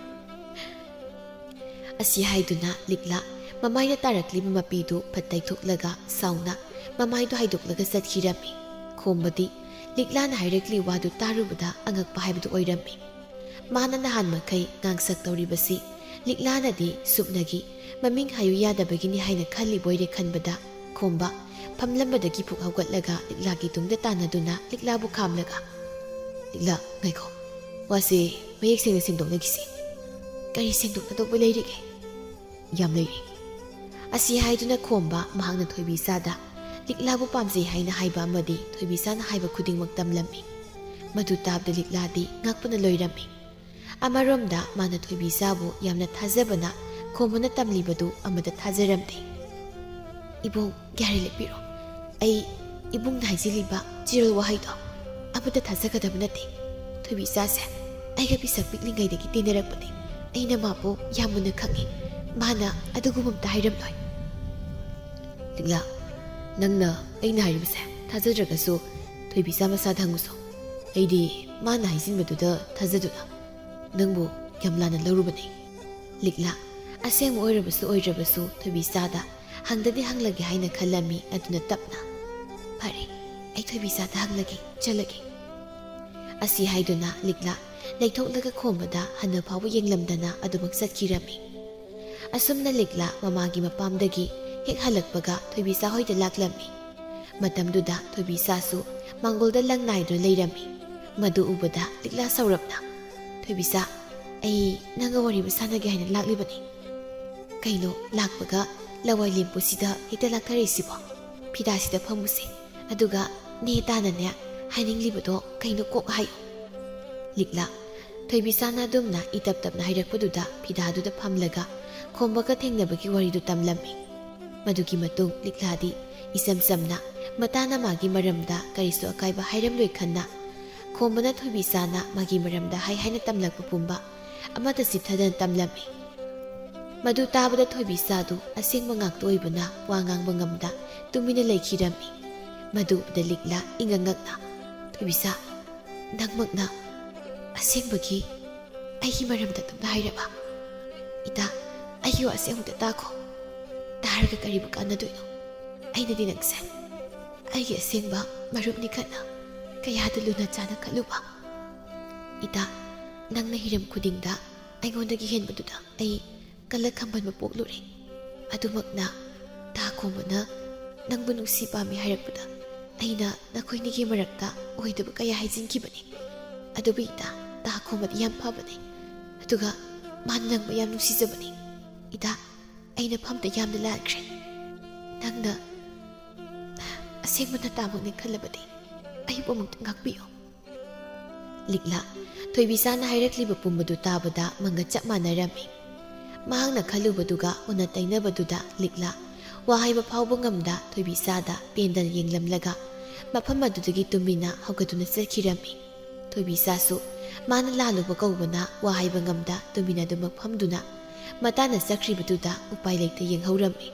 ꯑꯁꯤ ꯍꯥꯏꯗꯨꯅ ꯂꯤꯛꯂꯥ ꯃꯃꯥꯏꯗ ꯇꯥꯔꯛꯂꯤꯕ ꯃꯄꯤꯗꯨ ꯐꯠ ꯇꯩꯊꯣꯛꯂꯒ ꯁꯥꯎꯅ ꯃꯃꯥꯏꯗꯨ ꯍꯥꯏꯗꯣꯛꯂꯒ ꯆꯠꯈꯤꯔꯝꯃꯤ꯫ ꯈꯣꯝꯕꯗꯤ ꯂꯤꯛꯂꯥꯅ ꯍꯥꯏꯔꯛꯂꯤ ꯋꯥꯗꯨ ꯇꯥꯔꯨꯕꯗ ꯑꯉꯛꯄ ꯍꯥꯏꯕꯗꯨ ꯑꯣꯏꯔꯝꯃꯤ꯫ ꯃꯥꯅ ꯅꯍꯥꯟ ꯃꯈꯩ ꯉꯥꯡꯁꯛ ꯇꯧꯔꯤꯕꯁꯤ ꯂꯤꯛꯂꯥꯅꯗꯤ ꯁꯨꯞꯅꯒꯤ ꯃꯃꯤꯡ ꯍꯥꯏꯌꯨ ꯌꯥꯗꯕꯒꯤꯅꯤ ꯍꯥꯏꯅ ꯈꯜꯂꯤꯕꯣꯏꯔꯦ ꯈꯟꯕꯗ, ꯈꯣꯝꯕ ꯐꯝꯂꯝꯕꯗꯒꯤ ꯐꯨꯛ ꯍꯧꯒꯠꯂꯒ ꯂꯤꯛꯂꯥꯒꯤ ꯇꯨꯡꯗ ꯇꯥꯟꯅꯗꯨꯅ ꯂꯤꯛꯂꯥꯕꯨ ꯈꯥꯝꯂꯒ, "ꯂꯤꯛꯂꯥ, ꯉꯥꯏꯈꯣ, ꯋꯥꯁꯦ ꯃꯌꯦꯛ ꯁꯦꯡꯅ ꯁꯦꯡꯗꯣꯛꯅꯈꯤꯁꯤ꯫ ꯀꯔꯤ ꯁꯦꯡꯗꯣꯛꯅꯗꯧꯕ ꯂꯩꯔꯤꯒꯦ?" "ꯌꯥꯝ ꯂꯩꯔꯤ꯫" ꯑꯁꯤ ꯍꯥꯏꯗꯨꯅ ꯈꯣꯝꯕ ꯃꯍꯥꯛꯅ ꯊꯣꯏꯕꯤꯆꯥꯗ ꯂꯤꯛꯂꯥꯕꯨ ꯄꯥꯝꯖꯩ ꯍꯥꯏꯅ ꯍꯥꯏꯕ ꯑꯃꯗꯤ ꯊꯣꯏꯕꯤꯆꯥꯅ ꯍꯥꯏꯕ ꯈꯨꯗꯤꯡꯃꯛ ꯇꯝꯂꯝꯃꯤ꯫ ꯃꯗꯨ ꯇꯥꯕꯗ ꯂꯤꯛꯂꯥꯗꯤ ꯉꯛꯄꯅ ꯂꯣꯏꯔꯝꯃꯤ꯫ ꯑꯃꯔꯣꯝꯗ ꯃꯥꯅ ꯊꯣꯏꯕꯤꯆꯥꯕꯨ ꯌꯥꯝꯅ ꯊꯥꯖꯕꯅ ꯈꯣꯝꯕꯅ ꯇꯝꯂꯤꯕꯗꯨ ꯑꯃꯗ ꯊꯥꯖꯔꯝꯗꯦ꯫ "ꯏꯕꯣꯛ, ꯌꯥꯔꯦ, ꯂꯦꯞꯄꯤꯔꯣ꯫ ꯑꯩ ꯏꯕꯨꯡꯅ ꯍꯥꯏꯖꯤꯜꯂꯤꯕ ꯆꯤꯔꯣꯜ ꯋꯥꯍꯩꯗꯣ ꯑꯃꯠꯇ ꯊꯥꯖꯒꯗꯕ ꯅꯠꯇꯦ꯫ ꯊꯣꯏꯕꯤꯆꯥꯁꯦ ꯑꯩꯒ ꯄꯤꯁꯛ ꯄꯤꯛꯂꯤꯉꯩꯗꯒꯤ ꯇꯤꯟꯅꯔꯛꯄꯅꯦ꯫ ꯑꯩꯅ ꯃꯥꯕꯨ ꯌꯥꯝ ꯃꯨꯟꯅ ꯈꯪꯉꯤ꯫ ꯃꯥꯅ ꯑꯗꯨꯒꯨꯝꯕ ꯑꯝꯇ ꯍꯥꯏꯔꯝꯂꯣꯏ꯫ ꯂꯤꯛꯂꯥ, ꯅꯪꯅ ꯑꯩꯅ ꯍꯥꯏꯔꯤꯕꯁꯦ ꯊꯥꯖꯗ꯭ꯔꯒꯁꯨ ꯊꯣꯏꯕꯤꯆꯥ ꯃꯁꯥꯗ ꯍꯪꯉꯨꯁꯣ꯫ ꯑꯩꯗꯤ ꯃꯥꯅ ꯍꯥꯏꯖꯤꯟꯕꯗꯨꯗ ꯊꯥꯖꯗꯨꯅ ꯅꯪꯕꯨ ꯌꯥꯝ ꯂꯥꯟꯅ ꯂꯧꯔꯨꯕꯅꯦ꯫ ꯂꯤꯛꯂꯥ, ꯑꯁꯦꯡꯕ ꯑꯣꯏꯔꯕꯁꯨ ꯑꯣꯏꯗ꯭ꯔꯕꯁꯨ ꯊꯣꯏꯕꯤꯆꯥꯗ ꯍꯪꯗꯗꯤ ꯍꯪꯂꯒꯦ ꯍꯥꯏꯅ ꯈꯜꯂꯝꯃꯤ꯫ ꯑꯗꯨꯅ ꯇꯞꯅ, "ꯐꯔꯦ, ꯑꯩ ꯊꯣꯏꯕꯤꯆꯥꯗ ꯍꯪꯂꯒꯦ, ꯆꯠꯂꯒꯦ"꯫ ꯑꯁꯤ ꯍꯥꯏꯗꯨꯅ ꯂꯤꯛꯂꯥ ꯂꯩꯊꯣꯛꯂꯒ ꯈꯣꯝꯕꯗ ꯍꯟꯅ ꯐꯥꯎꯕ ꯌꯦꯡꯂꯝꯗꯅ ꯑꯗꯨꯃꯛ ꯆꯠꯈꯤꯔꯝꯃꯤ꯫ ꯑꯁꯨꯝꯅ ꯂꯤꯛꯂꯥ ꯃꯃꯥꯒꯤ ꯃꯄꯥꯝꯗꯒꯤ ꯍꯦꯛ ꯍꯜꯂꯛꯄꯒ ꯊꯣꯏꯕꯤꯆꯥ ꯍꯣꯏꯗ ꯂꯥꯛꯂꯝꯃꯤ꯫ ꯃꯇꯝꯗꯨꯗ ꯊꯣꯏꯕꯤꯆꯥꯁꯨ ꯃꯥꯡꯒꯣꯜꯗ ꯂꯪ ꯅꯥꯏꯗꯨꯅ ꯂꯩꯔꯝꯃꯤ꯫ ꯃꯗꯨ ꯎꯕꯗ ꯂꯤꯛꯂꯥ ꯁꯥꯎꯔꯞꯅ, "ꯊꯣꯏꯕꯤꯆꯥ, ꯑꯩ ꯅꯪꯒ ꯋꯥꯔꯤ ꯑꯃ ꯁꯥꯟꯅꯒꯦ ꯍꯥꯏꯅ ꯂꯥꯛꯂꯤꯕꯅꯤ꯫ ꯀꯩꯅꯣ, ꯂꯥꯛꯄꯒ ꯂꯋꯥꯏ ꯂꯦꯝꯄꯨꯁꯤꯗ ꯍꯦꯛꯇ ꯂꯥꯛꯊꯔꯛꯏꯁꯤꯕꯣ? ꯐꯤꯗꯥꯁꯤꯗ ꯐꯝꯃꯨꯁꯦ꯫ ꯑꯗꯨꯒ ꯅꯦ ꯇꯥꯅꯅꯦ ꯍꯥꯏꯅꯤꯡꯂꯤꯕꯗꯣ ꯀꯩꯅꯣ ꯀꯣꯛ ꯍꯥꯏꯌꯨ"꯫ ꯂꯤꯛꯂꯥ ꯊꯣꯏꯕꯤꯆꯥꯅ ꯑꯗꯨꯝꯅ ꯏꯇꯞ ꯇꯞꯅ ꯍꯥꯏꯔꯛꯄꯗꯨꯗ ꯐꯤꯗꯥꯗꯨꯗ ꯐꯝꯂꯒ ꯈꯣꯝꯕꯒ ꯊꯦꯡꯅꯕꯒꯤ ꯋꯥꯔꯤꯗꯨ ꯇꯝꯂꯝꯃꯤ꯫ ꯃꯗꯨꯒꯤ ꯃꯇꯨꯡ ꯂꯤꯛꯂꯥꯗꯤ ꯏꯆꯝ ꯆꯝꯅ ꯃꯇꯥꯅ ꯃꯥꯒꯤ ꯃꯔꯝꯗ ꯀꯔꯤꯁꯨ ꯑꯀꯥꯏꯕ ꯍꯥꯏꯔꯝꯂꯣꯏ ꯈꯟꯅ, ꯈꯣꯝꯕꯅ ꯊꯣꯏꯕꯤꯆꯥꯅ ꯃꯥꯒꯤ ꯃꯔꯝꯗ ꯍꯥꯏ ꯍꯥꯏꯅ ꯇꯝꯂꯛꯄ ꯄꯨꯝꯕ ꯑꯃꯠꯇ ꯆꯤꯠꯊꯗꯅ ꯇꯝꯂꯝꯃꯤ꯫ ꯃꯗꯨ ꯇꯥꯕꯗ ꯊꯣꯏꯕꯤꯆꯥꯗꯨ ꯑꯁꯦꯡꯕ ꯉꯥꯛꯇ ꯑꯣꯏꯕꯅ ꯋꯥ ꯉꯥꯡꯕ ꯉꯝꯗ ꯇꯨꯃꯤꯟꯅ ꯂꯩꯈꯤꯔꯝꯃꯤ꯫ ꯃꯗꯨ ꯎꯕꯗ ꯂꯤꯛꯂꯥ ꯏꯉꯛ ꯉꯛꯅ, "ꯊꯣꯏꯕꯤꯆꯥ, ꯅꯪꯃꯛꯅ ꯑꯁꯦꯡꯕꯒꯤ ꯑꯩꯒꯤ ꯃꯔꯝꯗ ꯑꯗꯨꯝꯅ ꯍꯥꯏꯔꯕ? ꯏꯇꯥ, ꯑꯩꯒꯤ ꯋꯥꯁꯦ ꯑꯃꯨꯛꯇ ꯇꯥꯈꯣ꯫ ꯇꯥꯔꯒ ꯀꯔꯤꯕꯨ ꯀꯥꯟꯅꯗꯣꯏꯅꯣ? ꯑꯩꯅꯗꯤ ꯅꯪꯁꯦ ꯑꯩꯒꯤ ꯑꯁꯦꯡꯕ ꯃꯔꯨꯞꯅꯤ ꯈꯟꯅ ꯀꯌꯥꯗ ꯂꯨꯅ ꯆꯥꯅ ꯈꯜꯂꯨꯕ꯫ ꯏꯇꯥ, ꯅꯪꯅ ꯍꯤꯔꯝ ꯈꯨꯗꯤꯡꯗ ꯑꯩꯉꯣꯟꯗꯒꯤ ꯍꯦꯟꯕꯗꯨꯗ ꯑꯩ ꯀꯜꯂ ꯈꯝꯕꯟꯕ ꯄꯣꯛꯂꯨꯔꯦ꯫ ꯑꯗꯨꯃꯛꯅ ꯇꯥ ꯈꯣꯝꯕꯅ ꯅꯪꯕꯨ ꯅꯨꯡꯁꯤ ꯄꯥꯝꯃꯤ ꯍꯥꯏꯔꯛꯄꯗ ꯑꯩꯅ ꯅꯈꯣꯏꯅꯤꯒꯤ ꯃꯔꯛꯇ ꯑꯣꯏꯗꯕ ꯀꯌꯥ ꯍꯥꯏꯖꯤꯟꯈꯤꯕꯅꯤ꯫ ꯑꯗꯨꯕꯨ ꯏꯇꯥ, ꯇꯥ ꯈꯣꯝꯕꯗꯤ ꯌꯥꯝ ꯐꯕꯅꯤ꯫ ꯑꯗꯨꯒ ꯃꯥꯅ ꯅꯪꯕꯨ ꯌꯥꯝ ꯅꯨꯡꯁꯤꯖꯕꯅꯤ꯫ ꯏꯇꯥ, ꯑꯩꯅ ꯐꯝꯗ ꯌꯥꯝꯅ ꯂꯥꯟꯈ꯭ꯔꯦ꯫ ꯅꯪꯅ ꯑꯁꯦꯡꯕ ꯅꯇꯥꯃꯛꯅꯤ ꯈꯜꯂꯕꯗꯤ ꯑꯩꯕꯨ ꯑꯃꯨꯛꯇ ꯉꯥꯛꯄꯤꯌꯨ"꯫ ꯂꯤꯛꯂꯥ ꯊꯣꯏꯕꯤꯆꯥꯅ ꯍꯥꯏꯔꯛꯂꯤꯕ ꯄꯨꯝꯕꯗꯨ ꯇꯥꯕꯗ ꯃꯪꯒ ꯆꯞ ꯃꯥꯟꯅꯔꯝꯃꯤ꯫ ꯃꯍꯥꯛꯅ ꯈꯜꯂꯨꯕꯗꯨꯒ ꯑꯣꯟꯅ ꯇꯩꯅꯕꯗꯨꯗ ꯂꯤꯛꯂꯥ ꯋꯥ ꯍꯥꯏꯕ ꯐꯥꯎꯕ ꯉꯝꯗ ꯊꯣꯏꯕꯤꯆꯥꯗ ꯄꯦꯟꯗꯅ ꯌꯦꯡꯂꯝꯂꯒ ꯃꯐꯝ ꯑꯗꯨꯗꯒꯤ ꯇꯨꯃꯤꯟꯅ ꯍꯧꯒꯠꯇꯨꯅ ꯆꯠꯈꯤꯔꯝꯃꯤ꯫ ꯊꯣꯏꯕꯤꯆꯥꯁꯨ ꯃꯥꯅ ꯂꯥꯜꯂꯨꯕ ꯀꯧꯕꯅ ꯋꯥ ꯍꯥꯏꯕ ꯉꯝꯗ ꯇꯨꯃꯤꯟꯅ ꯑꯗꯨꯃꯛ ꯐꯝꯗꯨꯅ ꯃꯇꯥꯅ ꯆꯠꯈ꯭ꯔꯤꯕꯗꯨꯗ ꯎꯄꯥꯏ ꯂꯩꯇ ꯌꯦꯡꯍꯧꯔꯝꯃꯤ꯫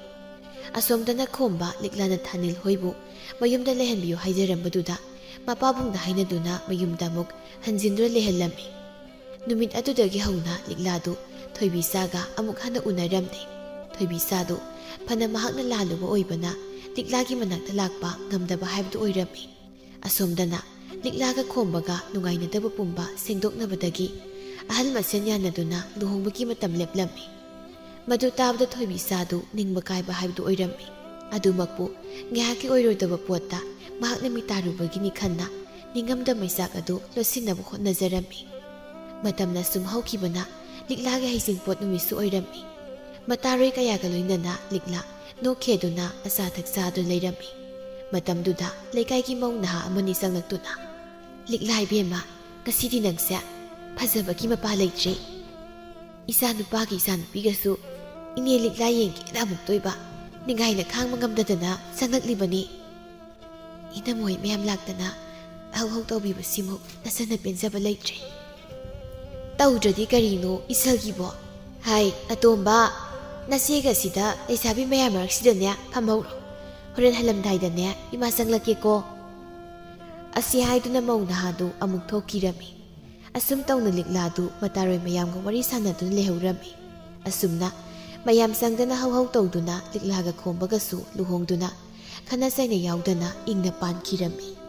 ꯑꯁꯣꯝꯗꯅ ꯈꯣꯝꯕ ꯂꯤꯛꯂꯥꯅ ꯊꯥꯅꯤꯜ ꯍꯣꯏꯕꯨ ꯃꯌꯨꯝꯗ ꯂꯩꯍꯟꯕꯤꯌꯨ ꯍꯥꯏꯖꯔꯝꯕꯗꯨꯗ ꯃꯄꯥꯕꯨꯡꯗ ꯍꯥꯏꯅꯗꯨꯅ ꯃꯌꯨꯝꯗ ꯑꯃꯨꯛ ꯍꯟꯖꯤꯟꯗꯨꯅ ꯂꯩꯍꯜꯂꯝꯃꯤ꯫ ꯅꯨꯃꯤꯠ ꯑꯗꯨꯗꯒꯤ ꯍꯧꯅ ꯂꯤꯛꯂꯥꯗꯨ ꯊꯣꯏꯕꯤꯆꯥꯒ ꯑꯃꯨꯛ ꯍꯟꯅ ꯎꯅꯔꯝꯗꯦ꯫ ꯊꯣꯏꯕꯤꯆꯥꯗꯨ ꯐꯅ ꯃꯍꯥꯛꯅ ꯂꯥꯜꯂꯨꯕ ꯑꯣꯏꯕꯅ ꯂꯤꯛꯂꯥꯒꯤ ꯃꯅꯥꯛꯇ ꯂꯥꯛꯄ ꯉꯝꯗꯕ ꯍꯥꯏꯕꯗꯨ ꯑꯣꯏꯔꯝꯃꯤ꯫ ꯑꯁꯣꯝꯗꯅ ꯂꯤꯛꯂꯥꯒ ꯈꯣꯝꯕꯒ ꯅꯨꯡꯉꯥꯏꯅꯗꯕ ꯄꯨꯝꯕ ꯁꯦꯡꯗꯣꯛꯅꯕꯗꯒꯤ ꯑꯍꯜ ꯃꯁꯦꯟ ꯌꯥꯅꯗꯨꯅ ꯂꯨꯍꯣꯡꯕꯒꯤ ꯃꯇꯝ ꯂꯦꯞꯂꯝꯃꯤ꯫ ꯃꯗꯨ ꯇꯥꯕꯗ ꯊꯣꯏꯕꯤꯆꯥꯗꯨ ꯅꯤꯡꯕ ꯀꯥꯏꯕ ꯍꯥꯏꯕꯗꯨ ꯑꯣꯏꯔꯝꯃꯤ꯫ ꯑꯗꯨꯃꯛꯄꯨ ꯉꯥꯏꯍꯥꯛꯀꯤ ꯑꯣꯏꯔꯣꯏꯗꯕ ꯄꯣꯠꯇ ꯃꯍꯥꯛꯅ ꯃꯤꯇꯥꯔꯨꯕꯒꯤꯅꯤ ꯈꯟꯅ ꯅꯤꯡꯉꯝꯗ ꯃꯩꯆꯥꯛ ꯑꯗꯨ ꯂꯣꯠꯁꯤꯟꯅꯕ ꯍꯣꯠꯅꯖꯔꯝꯃꯤ꯫ ꯃꯇꯝꯅ ꯁꯨꯝ ꯍꯧꯈꯤꯕꯅ ꯂꯤꯛꯂꯥꯒꯤ ꯍꯩꯖꯤꯡꯄꯣꯠ ꯅꯨꯃꯤꯠꯁꯨ ꯑꯣꯏꯔꯝꯃꯤ꯫ ꯃꯇꯥꯔꯣꯏ ꯀꯌꯥꯒ ꯂꯣꯏꯅꯅ ꯂꯤꯛꯂꯥ ꯅꯣꯛꯈꯦꯗꯨꯅ ꯑꯆꯥ ꯑꯊꯛ ꯆꯥꯗꯨꯅ ꯂꯩꯔꯝꯃꯤ꯫ ꯃꯇꯝꯗꯨꯗ ꯂꯩꯀꯥꯏꯒꯤ ꯃꯧ ꯅꯍꯥ ꯑꯃꯅꯤ ꯆꯪꯂꯛꯇꯨꯅ, "ꯂꯤꯛꯂꯥ ꯏꯕꯦꯝꯃ, ꯉꯁꯤꯗꯤ ꯅꯪꯁꯦ ꯐꯖꯕꯒꯤ ꯃꯄꯥ ꯂꯩꯇ꯭ꯔꯦ꯫ ꯏꯆꯥ ꯅꯨꯄꯥꯒꯤ ꯏꯆꯥ ꯅꯨꯄꯤꯒꯁꯨ ꯏꯅꯦ ꯂꯤꯛꯂꯥ ꯌꯦꯡꯒꯦꯅ ꯑꯃꯨꯛꯇꯣꯏꯕ ꯅꯤꯡꯉꯥꯏꯅ ꯈꯥꯡꯕ ꯉꯝꯗꯗꯅ ꯆꯪꯂꯛꯂꯤꯕꯅꯤ꯫ ꯏꯅꯝꯃꯣꯏ ꯃꯌꯥꯝ ꯂꯥꯛꯇꯅ ꯍꯧ ꯍꯧ ꯇꯧꯕꯤꯕꯁꯤꯃꯨꯛ ꯅꯆꯟꯅ ꯄꯦꯟꯖꯕ ꯂꯩꯇ꯭ꯔꯦ꯫ ꯇꯧꯗ꯭ꯔꯗꯤ ꯀꯔꯤꯅꯣ ꯏꯆꯜꯒꯤꯕꯣ? ꯍꯥꯏ, ꯑꯇꯣꯝꯕ, ꯅꯆꯦꯒ ꯁꯤꯗ ꯂꯩꯁꯥꯕꯤ ꯃꯌꯥꯝ ꯃꯔꯛꯁꯤꯗꯅꯦ ꯐꯝꯍꯧꯔꯣ꯫ ꯍꯣꯔꯦꯟ ꯍꯜꯂꯝꯗꯥꯏꯗꯅꯦ ꯏꯃꯥ ꯆꯪꯂꯛꯀꯦꯀꯣ꯫" ꯑꯁꯤ ꯍꯥꯏꯗꯨꯅ ꯃꯧ ꯅꯍꯥꯗꯨ ꯑꯃꯨꯛ ꯊꯣꯛꯈꯤꯔꯝꯃꯤ꯫ ꯑꯁꯨꯝ ꯇꯧꯅ ꯂꯤꯛꯂꯥꯗꯨ ꯃꯇꯥꯔꯣꯏ ꯃꯌꯥꯝꯒ ꯋꯥꯔꯤ ꯁꯥꯟꯅꯗꯨꯅ ꯂꯩꯍꯧꯔꯝꯃꯤ꯫ ꯑꯁꯨꯝꯅ ꯃꯌꯥꯝ ꯆꯪꯗꯅ ꯍꯧ ꯍꯧ ꯇꯧꯗꯨꯅ ꯂꯤꯛꯂꯥꯒ ꯈꯣꯝꯕꯒꯁꯨ ꯂꯨꯍꯣꯡꯗꯨꯅ ꯈꯠꯅ ꯆꯩꯅ ꯌꯥꯎꯗꯅ ꯏꯪꯅ ꯄꯥꯟꯈꯤꯔꯝꯃꯤ꯫